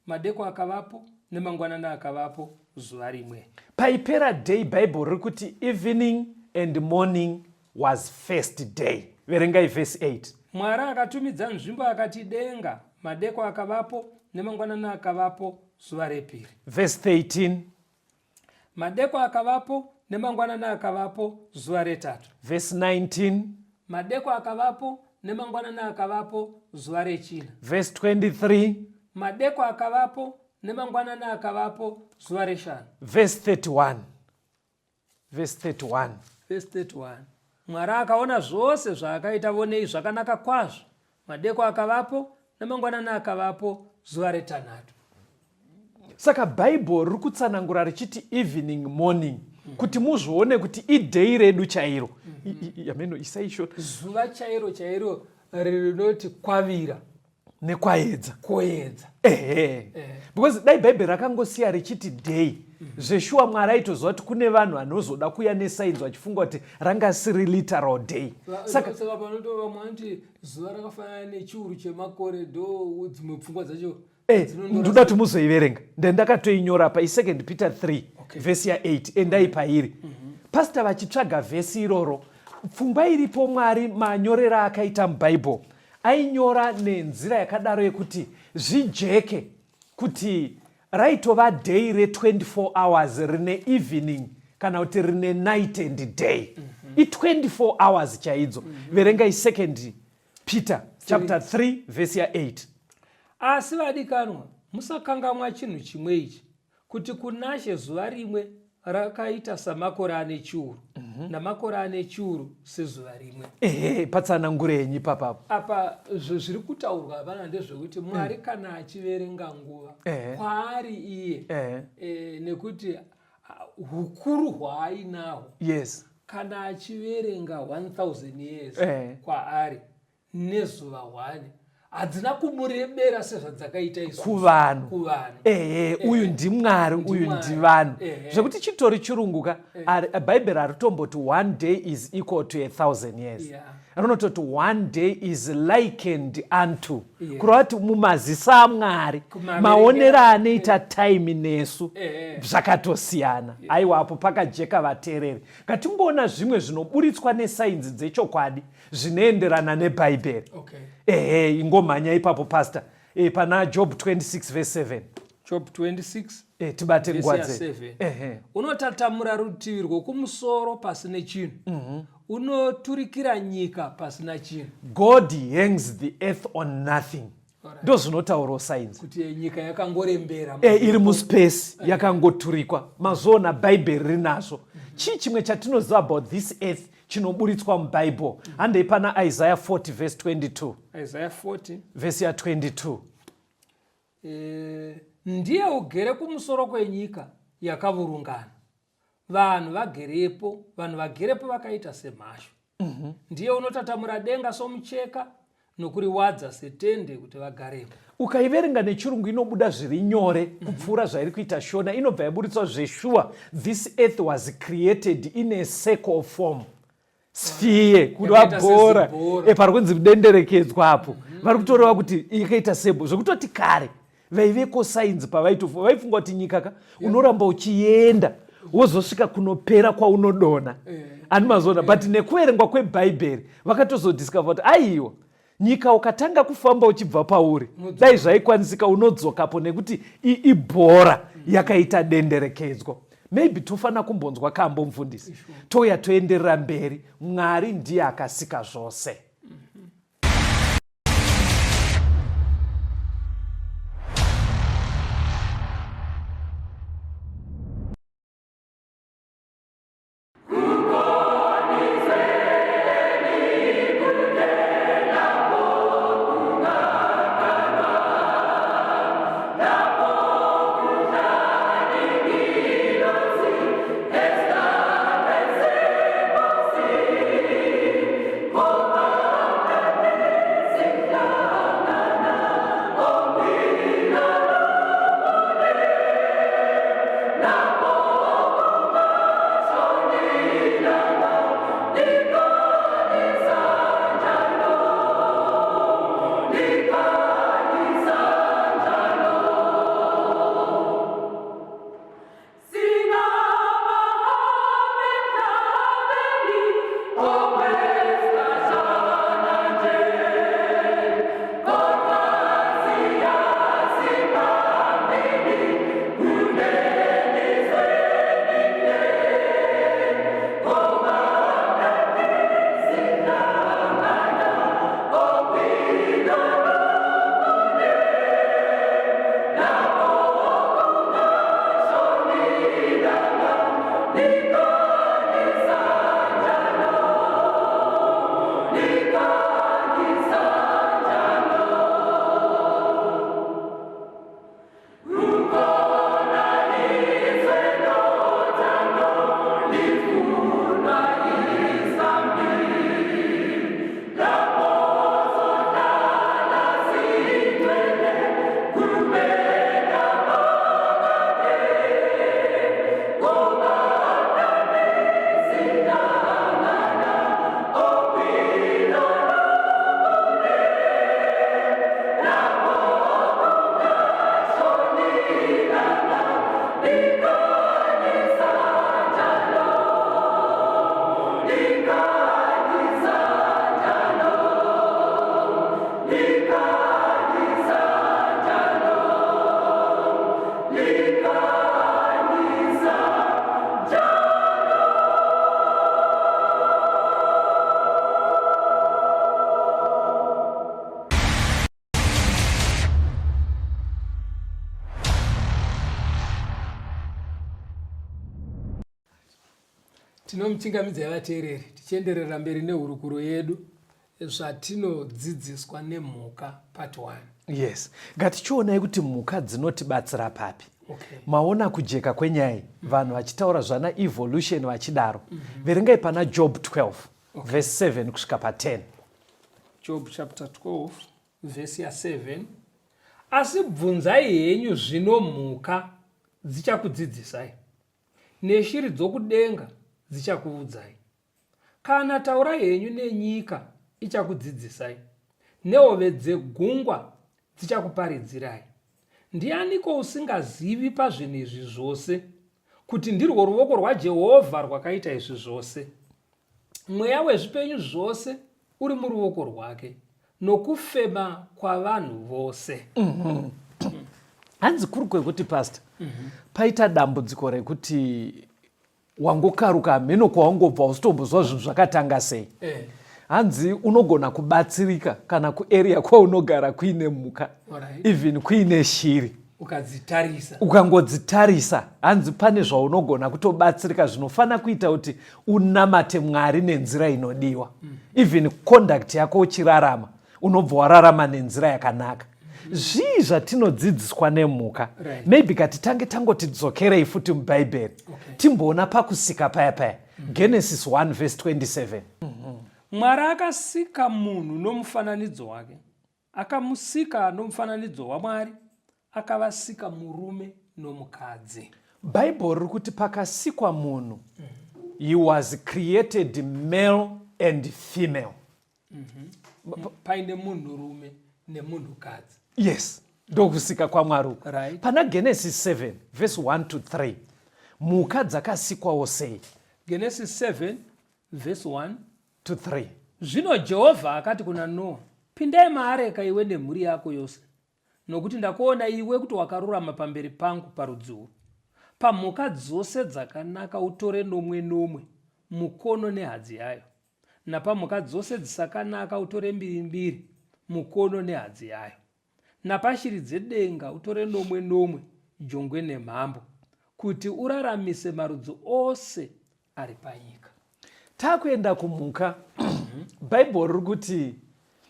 Madeko akavapo nemangwanani akavapo, zuva rimwe. Paipera day, Bible riri kuti evening and morning was first day. Verengai verse 8. Mwari akatumidza nzvimbo akati denga. Madeko akavapo nemangwanani akavapo, zuva repiri. Verse 13. Madeko akavapo nemangwanani akavapo, zuva retatu. Verse 19. Madeko akavapo nemangwanani akavapo, zuva rechina. Verse 23. Madeko akavapo nemangwanani akavapo, zuva reshanu. Verse 31. Verse 31. Verse 31. Mwari akaona zvose zvaakaita, vonei zvakanaka kwazvo. Madeko akavapo nemangwanani akavapo, zuva retanhatu. Saka Bhaibheri riri kutsanangura richiti evening, morning, kuti muzvione kuti idhei redu chairo. Yameno isai short. Zuva chairo chairo rinoti kwavira nekwaedza. Koedza. Ehe, because dai Bhaibheri rakangosiya richiti day, zveshuwa Mwari aitoziva kuti kune vanhu vanozoda kuuya nesainzi vachifunga kuti ranga siri literal day. Saka panoto vamwe vanoti zuva rakafanana nechiuru chemakore, ndo dzimwe pfungwa dzacho. Ndoda kuti muzoiverenga, ndakatoinyora pa 2 Peter 3 vhesi ya8, endai pairi. Pastor vachitsvaga vhesi iroro, pfungwa iripo, Mwari manyorero akaita muBhaibheri, ainyora nenzira yakadaro yekuti zvijeke kuti raitova day re24 hours rine evening kana kuti rine night and day. I24 hours chaidzo. Verengai 2 Peter chapter 3 vhesi ya8. Asi vadikanwa, musakangamwa chinhu chimwe ichi, kuti kunaShe zuva rimwe rakaita samakore ane chiuru, namakore ane chiuru sezuva rimwe. Ehe, patsanangurenyi papapo. Apa zviri kutaurwa hapana ndezvekuti Mwari kana achiverenga nguva kwaari iye, nekuti hukuru hwaainahwo, kana achiverenga 1000 years kwaari nezuva 1 hadzina kumurebera sezvadzakaita isu kuvanhu. Kuvanhu. Ehe, uyu ndiMwari, uyu NdiMwari. Ndivanhu. Zvekuti chitori chirungu ka, Bhaibheri haritomboti one day is equal to 1000 years. Rinototi one day is likened unto, kureva kuti mumazisa aMwari maonero anoita time nesu zvakatosiyana. Aiwa, apo pakajeka vateereri. Ngatingoona zvimwe zvinoburitswa nesainzi dzechokwadi zvinoenderana neBhaibheri. Ehe, ingomhanya ipapo pastor. E, pana Job 26 verse 7. Job 26. E, tibate nguva dzedu. Ehe. Unotatamura rutivi rwokumusoro pasine chinhu. Unoturikira nyika pasina chinhu. God hangs the earth on nothing. Ndozvinotaurawo sainzi kuti nyika yakangorembera. E, iri muspace, yakangoturikwa. Mazoona Bhaibheri rinazvo. Chii chimwe chatinoziva about this earth chinoburitswa muBible? Handei pana Isaiah 40 verse 22. Isaiah 40 vhesi ya22. Ndiye ugere kumusoro kwenyika yakavurungana, vanhu vagerepo, vanhu vagerepo vakaita semhashu. Ndiye unotatamura denga somucheka, nokuriwadza setende kuti vagarepo. Ukaiverenga nechirungu inobuda zviri nyore kupfuura zvairi kuita Shona. Inobva yaburitswa zveshuwa, this earth was created in a circle form, sphere, kureva bhora. Pari kunzi denderekedzwa apo, vari kutoreva kuti yakaita sebo, zvekutoti kare vaiveko sainzi pavaitofunga, vaifunga kuti nyika ka unoramba uchienda wozosvika kunopera kwaunodona. Ani mazoona? But nekuverengwa kweBhaibheri vakatozodiscover kuti aiwa, nyika ukatanga kufamba uchibva pauri, dai zvaikwanisika, unodzokapo nekuti ibhora yakaita denderekedzwa. Maybe tofanira kumbonzwa kambo, mufundisi, touya toenderera mberi. Mwari ndiye akasika zvose. Tinomuchingamidzai vateereri, tichienderera mberi nehurukuro yedu, zvatinodzidziswa nemhuka, part 1. Yes, ngatichionai kuti mhuka dzinotibatsira papi. Maona kujeka kwenyaya, vanhu vachitaura zvana evolution vachidaro. Verengai pana Job 12 verse 7 kusvika pa10. Job chapter 12 vhesi ya7. Asi bvunzai henyu zvino mhuka, dzichakudzidzisai, neshiri dzokudenga dzichakuudzai. Kana taurai henyu nenyika, ichakudzidzisai, nehove dzegungwa dzichakuparidzirai. Ndianiko usingazivi pazvinhu izvi zvose, kuti ndirwo ruvoko rwaJehovha rwakaita izvi zvose? Mweya wezvipenyu zvose uri muruvoko rwake, nokufema kwavanhu vose. Hanzi kuri kwekuti pastor, paita dambudziko rekuti wangokaruka hameno kwawangobva usitombozwa zvinhu zvakatanga sei. Hanzi unogona kubatsirika kana kuarea kwaunogara kuine mhuka, even kuine shiri, ukadzitarisa, ukangodzitarisa, hanzi pane zvaunogona kutobatsirika zvinofanira kuita kuti unamate Mwari nenzira inodiwa. Even conduct yako uchirarama, unobva wararama nenzira yakanaka. Zvii zvatinodzidziswa nemhuka? Maybe katitange tangoti dzokerei futi muBhaibheri, timboona pakusika paya paya. Genesis 1 verse 27. Mwari akasika munhu nomufananidzo wake, akamusika nomufananidzo waMwari, akavasika murume nomukadzi. Bhaibheri riri kuti pakasikwa munhu, he was created male and female. Paine munhurume nemunhukadzi. Yes, ndokusika kwaMwari uku. Pana Genesis 7 verse 1 to 3, mhuka dzakasikwawo sei? Genesis 7 verse 1 to 3. Zvino Jehovha akati kuna Noa, pindai maareka iwe nemhuri yako yose, nokuti ndakuona iwe kuti wakarurama pamberi pangu parudzi urwu. Pamhuka dzose dzakanaka utore nomwe nomwe, mukono nehadzi yayo, napamhuka dzose dzisakanaka utore mbiri mbiri, mukono nehadzi yayo, napashiri dzedenga utore nomwe nomwe, jongwe nemhambo, kuti uraramise marudzi ose ari panyika. Takuenda kumhuka, Bhaibheri riri kuti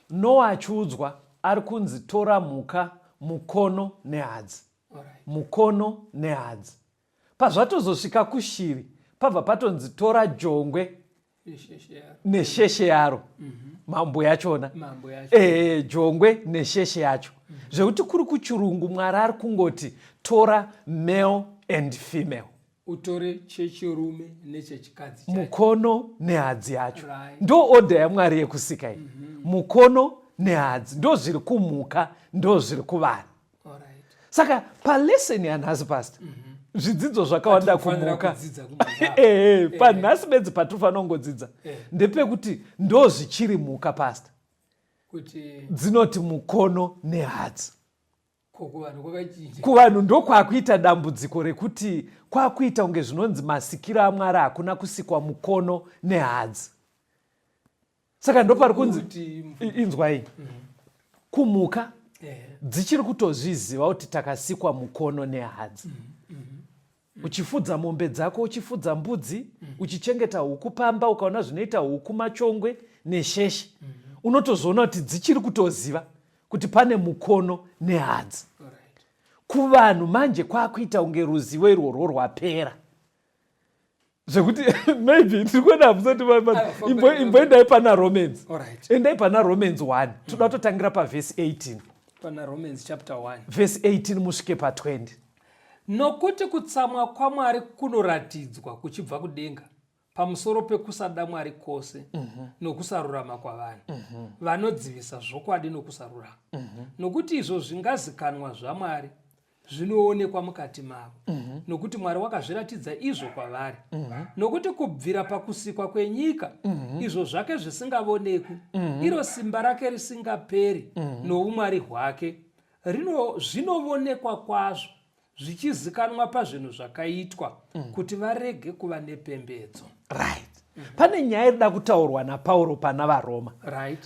Noa achiudzwa ari kunzi tora mhuka mukono nehadzi. Mukono nehadzi. Pazvatozosvika kushiri, pabva patonzi tora jongwe nesheshe yaro. Mambo yachona. Jongwe nesheshe yacho. Zvekuti kuri kuchirungu Mwari ari kungoti tora male and female. Utore chechirume nechechikadzi chacho. Mukono nehadzi yacho. Ndo order yaMwari yekusika iyi. Mukono nehadzi ndo zviri kumhuka, ndo zviri kuvanhu. Saka palesson yanhasi pastor, zvidzidzo zvakawanda kumhuka. Panhasi bedzi patinofanira kungodzidza ndepekuti ndo zvichiri mhuka pastor, dzinoti mukono nehadzi. Kuvanhu ndokwakuita dambudziko rekuti kwakuita kunge zvinonzi masikiro aMwari hakuna kusikwa mukono nehadzi. Saka ndopari kunzi inzwai, kumhuka dzichiri kutozviziva kuti takasikwa mukono nehadzi. Uchifudza mombe dzako, uchifudza mbudzi, uchichengeta huku pamba, ukaona zvinoita huku machongwe nesheshe, unotozoona kuti dzichiri kutoziva kuti pane mukono nehadzi. Kuvanhu manje kwakuita kunge ruzivo irworwo rwapera, zvekuti maybe ndiri kuona hamusati imboendai pana Romans. Endai pana Romans 1, toda kutotangira pavhesi 18. Pana Romans chapter 1 vhesi 18 musvike pa20. Nokuti kutsamwa kwaMwari kunoratidzwa kuchibva kudenga pamusoro pekusada Mwari kwose nokusarurama kwavanhu vanodzivisa zvokwadi nokusarurama. Nokuti izvo zvingazikanwa zvaMwari zvinoonekwa mukati mavo, nokuti Mwari wakazviratidza izvo kwavari. Nokuti kubvira pakusikwa kwenyika, izvo zvake zvisingavonekwi, iro simba rake risingaperi noumwari hwake, zvinovonekwa kwazvo zvichizikanwa pazvinhu zvakaitwa, kuti varege kuva nepembedzo. Right. Pane nyaya irida kutaurwa naPauro pana vaRoma.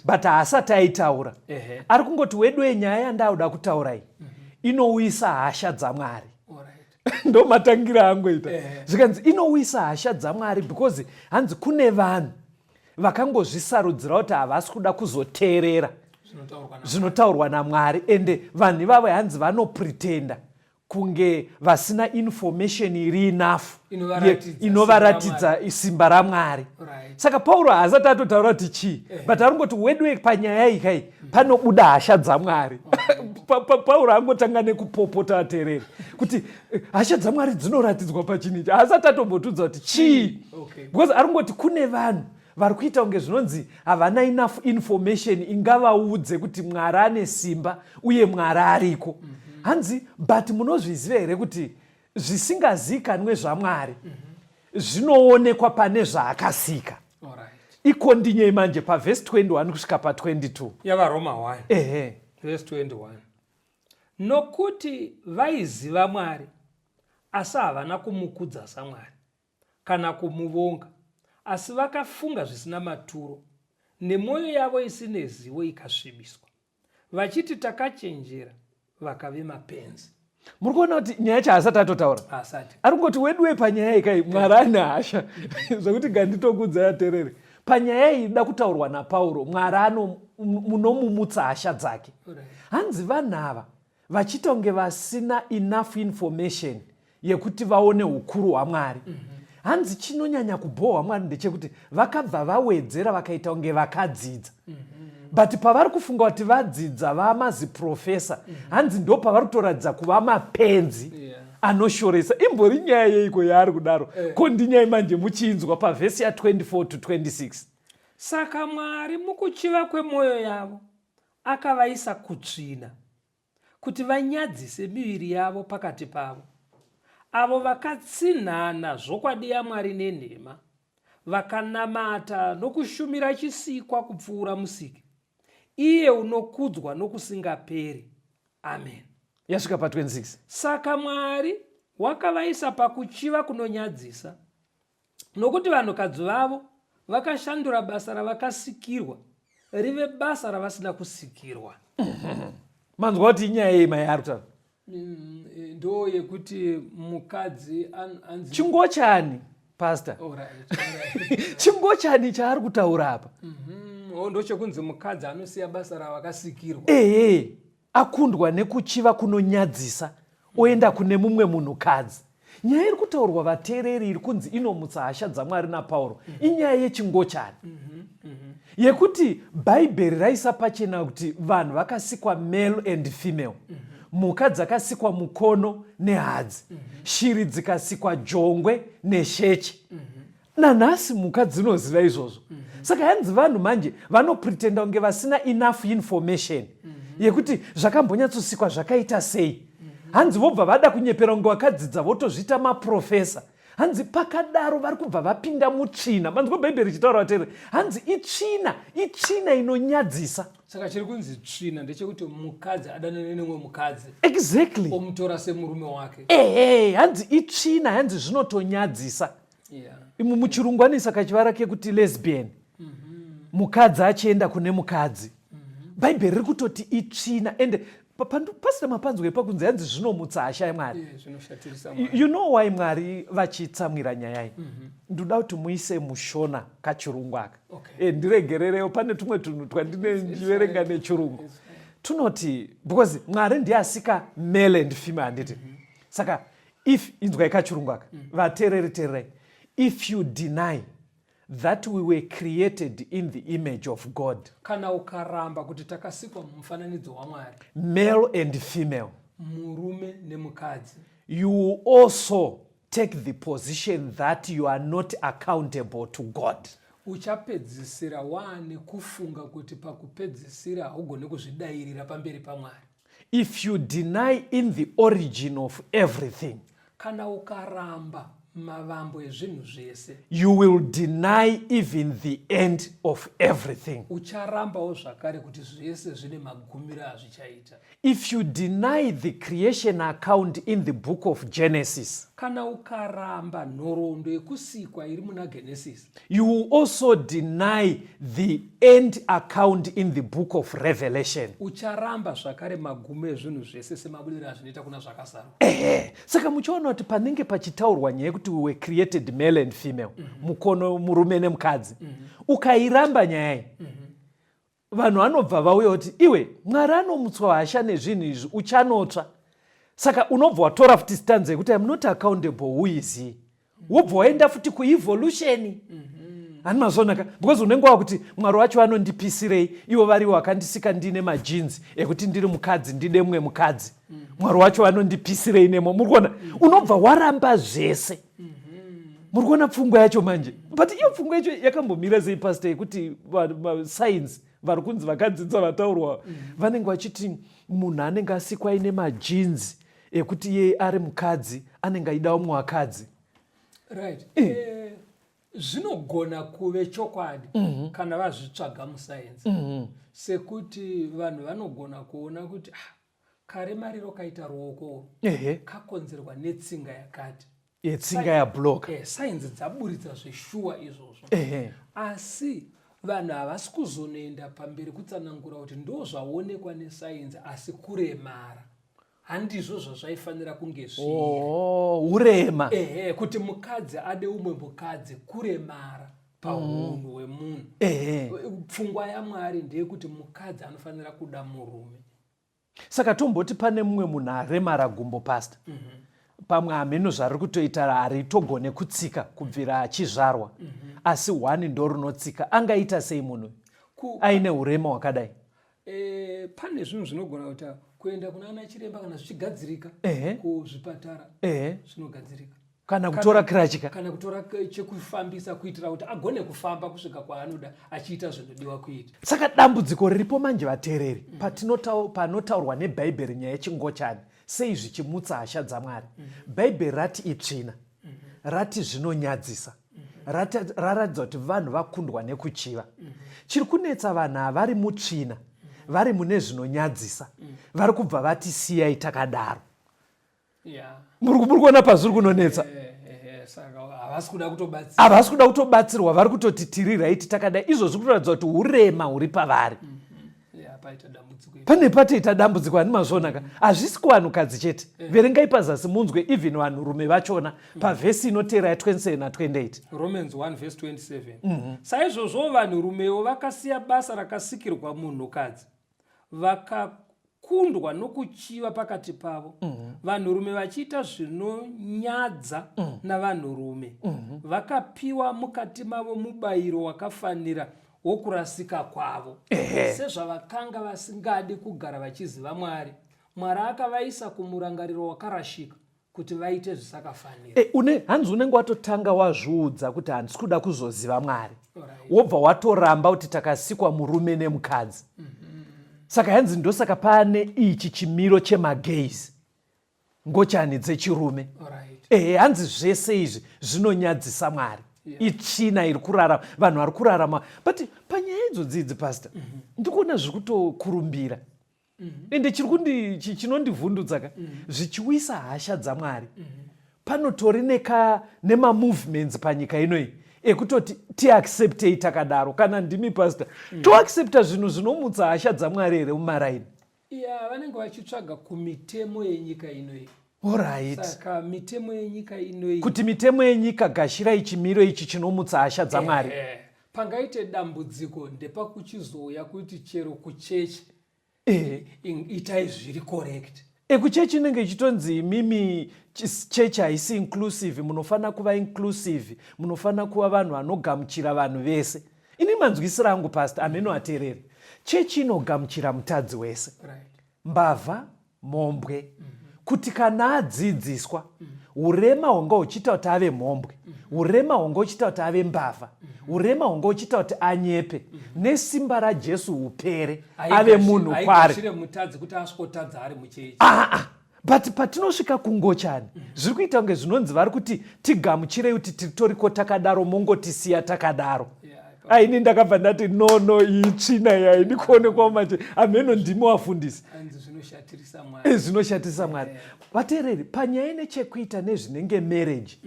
But haasati aitaura. Ari kungoti wedu yenyaya yandauda kutaura iyi inouyisa hasha dzaMwari. Ndo matangira angoita. Zvikanzi inouyisa hasha dzaMwari because hanzi kune vanhu vakangozvisarudzira kuti havasi kuda kuzoteerera zvinotaurwa naMwari, ende vanhu ivavo hanzi vanopretenda kunge vasina information iri enough inovaratidza simba raMwari. Saka Pauro haasati atotaura kuti chii, but ari kungoti wedu panyaya iyi kai panobuda hasha dzaMwari. Pauro angotanga nekupopota ateereri kuti hasha dzaMwari dzinoratidzwa pachinhu ichi, haasati atombotudza kuti chii, because ari kungoti kune vanhu. vari kuita kunge zvinonzi havana enough information ingavaudze kuti Mwari ane simba uye Mwari ariko. Hanzi but munozviziva here kuti zvisingazikanwe zvaMwari zvinoonekwa pane zvaakasika. Ikondinyei manje pavhesi 21 kusvika pa22 yaVaRoma 1. Ehe. Vhesi 21. Nokuti vaiziva Mwari, asi havana kumukudza saMwari, kana kumuvonga, asi vakafunga zvisina maturo, nemwoyo yavo isine zivo ikasvibiswa. Vachiti takachenjera, vakave mapenzi. Muri kuona kuti nyaya yacho haasati atotaura. Haasati. Ari kungoti weduwe panyaya iyi kai Mwari ane hasha zvekuti nganditokudza yaterere. Panyaya iyi ida kutaurwa naPauro, Mwari ano munomumutsa hasha dzake. Hanzi vanhu ava vachiita kunge vasina enough information yekuti vaone ukuru hwaMwari. Hanzi chinonyanya kubhohwa Mwari ndechekuti vakabva vawedzera vakaita kunge vakadzidza. But pavari kufunga kuti vadzidza vamaziprofesa, hanzi ndo pavari kutoratidza kuva mapenzi anoshoresa. Imbori nyaya yeiko yaari kudaro? Ko ndinyai manje muchiinzwa pavhesi ya 24 to 26. Saka Mwari mukuchiva kwemwoyo yavo akavaisa kutsvina, kuti vanyadzise miviri yavo pakati pavo, avo vakatsinhana zvokwadi yaMwari nenhema, vakanamata nokushumira chisikwa kupfuura Musiki, iye unokudzwa nokusingaperi. Amen. Yasvika pa 26. Saka Mwari wakavaisa pakuchiva kunonyadzisa, nokuti vanhukadzi vavo vakashandura basa ravakasikirwa rive basa ravasina kusikirwa. Manzwa kuti inyaya yei mai ari kutaura? Ndo yekuti mukadzi anzi chingochani pastor. Alright. Chingochani chaari kutaura apa. Oh, ndochekunzi mukadzi anosiya basa ravakasikirwa. Ehe, akundwa nekuchiva kunonyadzisa oenda kune mumwe munhukadzi. Nyaya iri kutaurwa vateereri iri kunzi inomutsa hasha dzaMwari naPauro inyaya yechingochani yekuti Bhaibheri raisa pachena kuti vanhu vakasikwa male and female, mhuka dzakasikwa mukono nehadzi, shiri dzikasikwa jongwe nesheche. Nanhasi mhuka dzinoziva izvozvo. Saka hanzi vanhu manje vanopretenda kunge vasina enough information yekuti zvakambonyatsosikwa zvakaita sei. Hanzi vobva vada kunyepera kunge vakadzidza votozviita maprofesa. Hanzi pakadaro vari kubva vapinda mutsvina. Manzwa Bhaibheri richitaura vateereri, hanzi itsvina, itsvina inonyadzisa. Saka chiri kunzi tsvina ndechekuti mukadzi adanane nemumwe mukadzi. Exactly. Omutora semurume wake. Ehe, hanzi itsvina, hanzi zvinotonyadzisa. Imwe muchirungu anoisa kachivara kekuti lesbian. Mukadzi achienda kune mukadzi. Bhaibheri riri kutoti itsvina, ende pasina mapanzwa epakunzi hanzi zvinomutsa hasha yaMwari. Zvinoshatirisa Mwari. You know why Mwari vachitsamwira nyaya iyi? Ndoda kuti muise muShona kachirungu aka. Ndiregererewo pane tumwe tunhu twandinenjiverenga nechirungu. Tunoti because Mwari ndiye asika male and female, handiti? Saka if inzwai kachirungu aka, vateereri teererai. If you deny that we were created in the image of God, kana ukaramba kuti takasikwa mumufananidzo waMwari, male and female, murume nemukadzi, you will also take the position that you are not accountable to God. Uchapedzisira waane kufunga kuti pakupedzisira haugone kuzvidairira pamberi paMwari. If you deny in the origin of everything, kana ukaramba mavambo ezvinhu zvese, you will deny even the end of everything. Ucharambawo zvakare kuti zvese zvine magumiro azvichaita. If you deny the creation account in the book of Genesis, kana ukaramba nhoroondo yekusikwa iri muna Genesis, you will also deny the end account in the book of Revelation. Ucharamba zvakare magumo ezvinhu zvese semabudiro azvinoita kuna Zvakazarurwa. Ehe, saka muchiona kuti panenge pachitaurwa nyaya yekuti we were created male and female, mukono murume nemukadzi, ukairamba nyaya iyi, vanhu vanobva vauya kuti iwe Mwari anomutswa hasha nezvinhu izvi, uchanotsva. Saka unobva watora futi stanza yekuti I'm not accountable, who is he? Wobva waenda futi kuevolution. Hani mazvonaka, because unenge wakuti Mwari wacho anondipisirei, ivo varivo vakandisika ndine majinzi ekuti ndiri mukadzi ndide mumwe mukadzi. Mwari wacho anondipisirei nemo. Muri kuona? Unobva waramba zvese. Muri kuona pfungwa yacho manje? But iyo pfungwa yacho yakambomira sei, pastor, yekuti science vari kunzi vakadzidza vataurwa vanenge vachiti munhu anenge asikwa aine magenes ekuti iye ari mukadzi anenge aida umwe wakadzi? Right. Zvinogona kuve chokwadi kana vazvitsvaga musayensi, sekuti vanhu vanogona kuona kuti ah, karemariro kaita ruoko urwu kakonzerwa netsinga yakati. Yetsinga yabloka. Sainzi dzaburitsa zveshuwa izvozvo, asi vanhu havasi kuzonoenda pamberi kutsanangura kuti ndo zvaonekwa nesainzi, asi kuremara handizvo zvazvaifanira kunge zviri. Oh, urema. Ehe, kuti mukadzi ade umwe mukadzi kuremara paunhu hwemunhu. Pfungwa yaMwari ndeyekuti mukadzi anofanira kuda murume. Saka tomboti pane mumwe munhu aremara gumbo, pastor, pamwe hameno zvari kutoita, haritogone kutsika kubvira achizvarwa, asi one ndo rinotsika. Angaita sei munhu aine urema hwakadai? Pane zvinhu zvinogona kuita, kuenda kuna ana chiremba kana zvichigadzirika, kuzvipatara zvinogadzirika. Kana kutora crutch ka? Kana kutora chekufambisa kuitira kuti agone kufamba kusvika kwaanoda achiita zvinodiwa kuita. Saka dambudziko riripo manje, vateereri, panotaurwa nebhaibheri nyaya yechingochani, sei zvichimutsa hasha dzaMwari? Bhaibheri rati itsvina, rati zvinonyadzisa, raratidza kuti vanhu vakundwa nekuchiva. Chiri kunetsa, vanhu havari mutsvina, vari mune zvinonyadzisa, vari kubva vati siyai takadaro. Muri kuona pazviri kunonetsa? Saka havasi kuda kutobatsirwa. Havasi kuda kutobatsirwa, vari kutoti tiri right takadai. Izvozvi kutoratidza kuti urema huri pavari. Yeah, paita dambudziko ipo. Pane patoita dambudziko, hani mazviona ka? Hazvisi kuvanhukadzi chete. Verengai pazasi munzwe, even vanhurume vachona, pavhesi inotera ya27 na28. Romans 1 verse 27: Saizvozvowo vanhurumewo vakasiya basa rakasikirwa munhukadzi, vakakundwa nokuchiva pakati pavo, vanhurume vachiita zvinonyadza navanhurume, vakapiwa mukati mavo mubayiro wakafanira wokurasika kwavo. Sezvavakanga vasingadi kugara vachiziva Mwari, Mwari akavaisa kumurangariro wakarashika kuti vaite zvisakafanira. E, une hanzi unenge watotanga wazviudza kuti handisi kuda kuzoziva Mwari, wobva watoramba kuti takasikwa murume nemukadzi. Saka hanzi ndosaka pane ichi chimiro chemagays, ngochani dzechirume. Ehe, hanzi zvese izvi zvinonyadzisa Mwari, itsvina iri kurarama vanhu vari kurarama. But panyaya idzodzi idzi, pastor, ndikuona zviri kutokurumbira. Ende chiri chinondivhundutsa ka, zvichiwisa hasha dzaMwari, panotori nemamovements panyika inoyi ekutoti tiacceptei takadaro. Kana ndimi pastor, toaccepta zvinhu zvinomutsa hasha dzaMwari here mumaraini? Ya, vanenge vachitsvaga kumitemo yenyika inoyi. Saka mitemo yenyika inoyi Kuti mitemo yenyika, gashirai chimiro ichi chinomutsa hasha dzaMwari. Pangaite dambudziko ndepakuchizouya kuti chero kuchechi itai zviri correct. Ekuchechi inenge ichitonzi imimi chechi haisi inclusive, munofanira kuva inclusive, munofanira kuva vanhu vanogamuchira vanhu vese. Ini manzwisiro angu, pastor, ameno ateereri, chechi inogamuchira mutadzi wese, mbavha, mhombwe, kuti kana adzidziswa, urema hunga huchiita kuti ave mhombwe, urema hunga huchiita kuti ave mbavha, urema hunga huchiita kuti anyepe, nesimba raJesu hupere, ave munhu kware. Haigashire mutadzi kuti asvikotadza ari muchechi. Aa, but patinosvika kungochani, zviri kuita kunge zvinonzi vari kuti tigamuchirei kuti titoriko takadaro, mongotisiya takadaro. Aini ndakabva ndati no, no, iyi tsvina iyi haidi kuonekwa manje. Hameno ndimi wafundisi. Hanzi zvinoshatirisa Mwari. Zvinoshatirisa Mwari. Vateereri, panyaya ine chekuita nezvinenge marriage,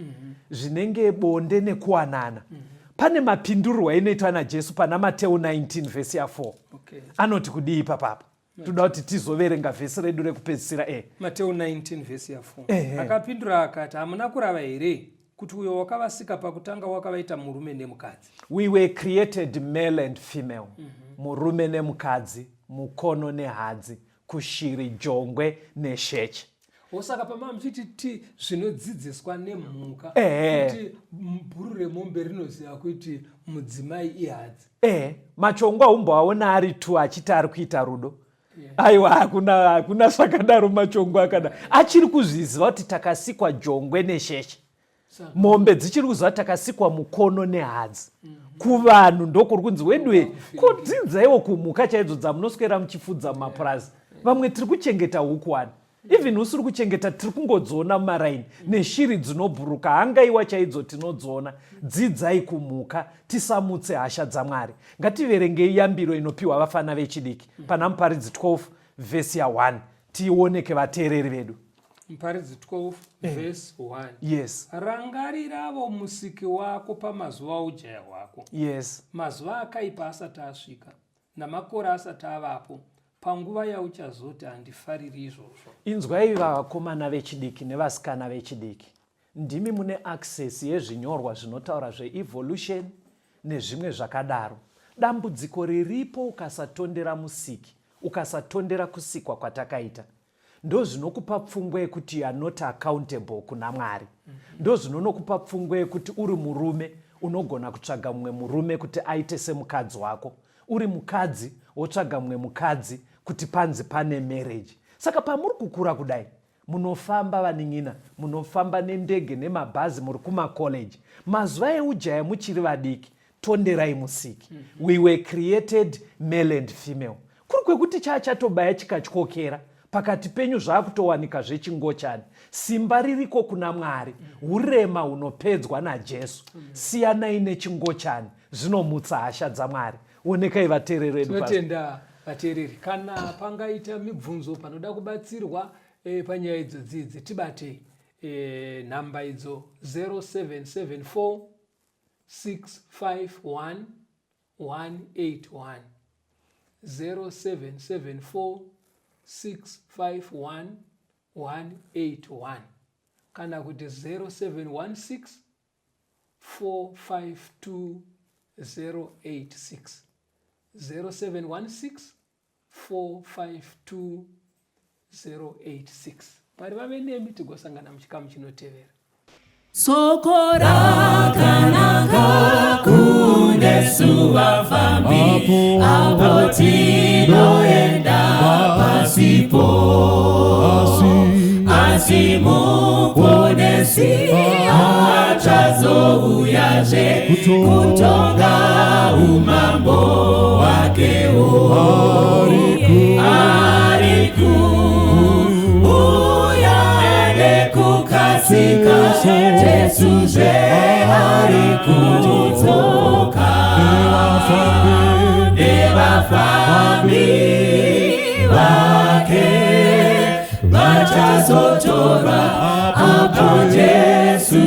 zvinenge bonde nekuwanana, pane mapindurwo ainoitwa naJesu pana Mateu 19 vhesi ya4. Anoti kudii ipapapa? Toda kuti tizoverenga vhesi redu rekupedzisira e. Mateu 19 vhesi ya4: Akapindura akati, "Hamuna kurava here kuti uyo wakavasika pakutanga wakavaita murume nemukadzi?" We were created male and female, murume nemukadzi, mukono nehadzi, kushiri jongwe nesheche. Osaka pamava muchiti ti zvinodzidziswa nemhuka, kuti bhuru remombe rinoziva kuti mudzimai ihadzi. Machongwa umboaona ari tu achiti ari kuita rudo? Aiwa, hakuna, hakuna zvakadaro. Machongwa akada achiri kuzviziva kuti takasikwa jongwe nesheshe. Mombe dzichiri kuziva takasikwa mukono nehadzi. Kuvanhu ndokuri kunzi weduwe, kodzidzaiwo kumhuka chaidzo dzamunoswera muchifudza mumapurazi. Vamwe tiri kuchengeta huku wani, even usiri kuchengeta tiri kungodziona mumaraini, neshiri dzinobhuruka hangaiwa chaidzo tinodziona. Dzidzai kumhuka, tisamutse hasha dzaMwari. Ngativerengei yambiro inopiwa vafana vechidiki pana Muparidzi 12 vhesi ya1, tioneke vateereri vedu. Muparidzi 12 vhesi 1. Yes. Rangariravo Musiki wako pamazuva oujaya hwako. Yes. Mazuva akaipa asati asvika, namakore asati avapo, panguva yauchazoti, handifariri izvozvo. Inzwai vakomana vechidiki nevasikana vechidiki, ndimi mune access yezvinyorwa zvinotaura zveevolution nezvimwe zvakadaro. Dambudziko riripo, ukasatondera Musiki, ukasatondera kusikwa kwatakaita, ndozvinokupa pfungwa yekuti you are not accountable kuna Mwari. Ndozvinonokupa pfungwa yekuti uri murume unogona kutsvaga mumwe murume kuti aite semukadzi wako, uri mukadzi wotsvaga mumwe mukadzi kuti panzi pane marriage. Saka pamuri kukura kudai, munofamba vanin'ina, munofamba nendege nemabhazi, muri kumakoleji, mazuva eujaya muchiri vadiki, tonderai Musiki. We were created male and female. Kuri kwekuti chaachatobaya chikatyokera pakati penyu, zvakutowanika zvechingochani. Simba ririko kuna Mwari, urema hunopedzwa naJesu. Siyanai nechingochani, zvinomutsa hasha dzaMwari. Onekai vateereri vedu. Tinotenda vateereri. Kana pangaita mibvunzo, panoda kubatsirwa panyaya idzodzi idzi, tibatei nhamba idzo 0774 651 181, 0774 651 181, kana kuti 0716 452 086, 0716 452 086. Mwari vave nemi, tigosangana muchikamu chinotevera. Soko rakanaka kunesu vafambi, apo tinoenda pasipo, asi Muponesi achazouyazve kutonga umambo hwakewo. Ari kuuya nekukasika, Jesu zve ari kudzoka, nevafambi vake vachazotorwa apo Jesu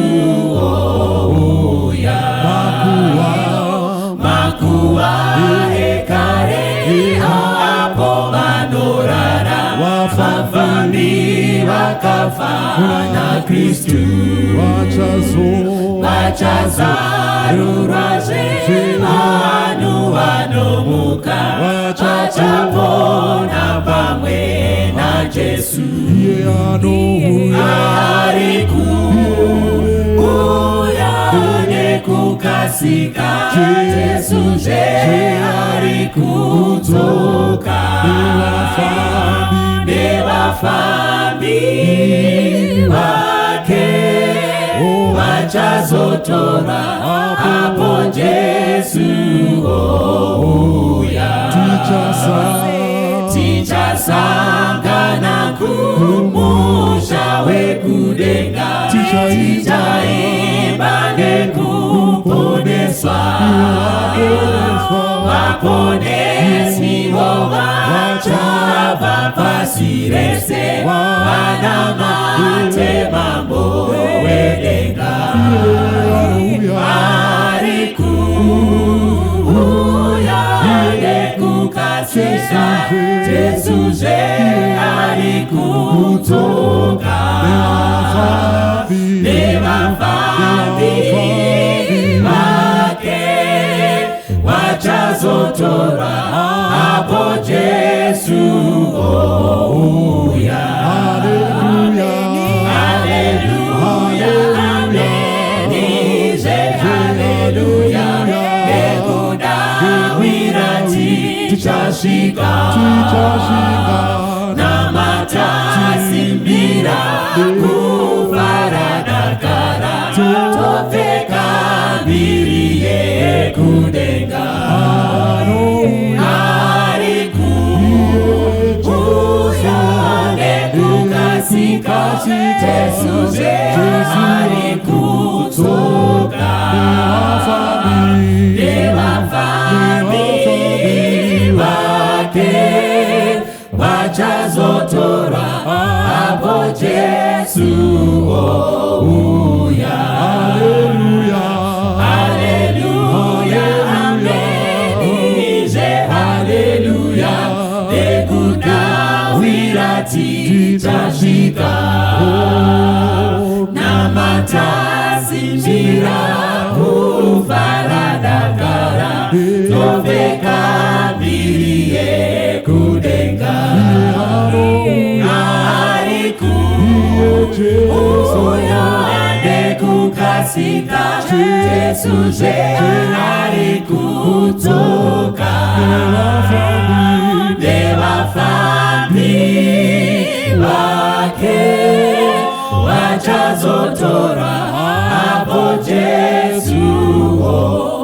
ouya. Makuva ekare apo vanorara vafambi vakafa naKristu, vachazarurwazve, vanhu vanomuka vachapona pamwe naJesu. Ari kuuya nekukasika, Jesu zve ari kudzoka, nevafambi vake vachazotora apo Jesu ouya. Tichasangana kumusha wekudenga, tichaimba nekuponeswa. Vaponesiwo vachabva pasi rese, vanamate Mambo wedenga. Ari kuuya nekukasika, Jesu zve ari kudzoka, nevafambi vake vachazotorwa apo Jesu ouya. Haleluya, amenizve, haleluya, nekudawira tichasvika, namatasimbira kufara. dakara topfeka mbiri yekudenga. Ari kuuya nekukasika, Jesu zve ari kudzoka. Nevafambi vake vachazotorwa apo Jesu ouya. Haleluya, amenizve haleluya, nekudawira tichasvika. Namatasimbira kufara dakara, topfeka mbiri yekudenga. Ari kuuya nekukasika, Jesu zve ari kudzoka. Nevafambi vake vachazotorwa apo Jesu ouya.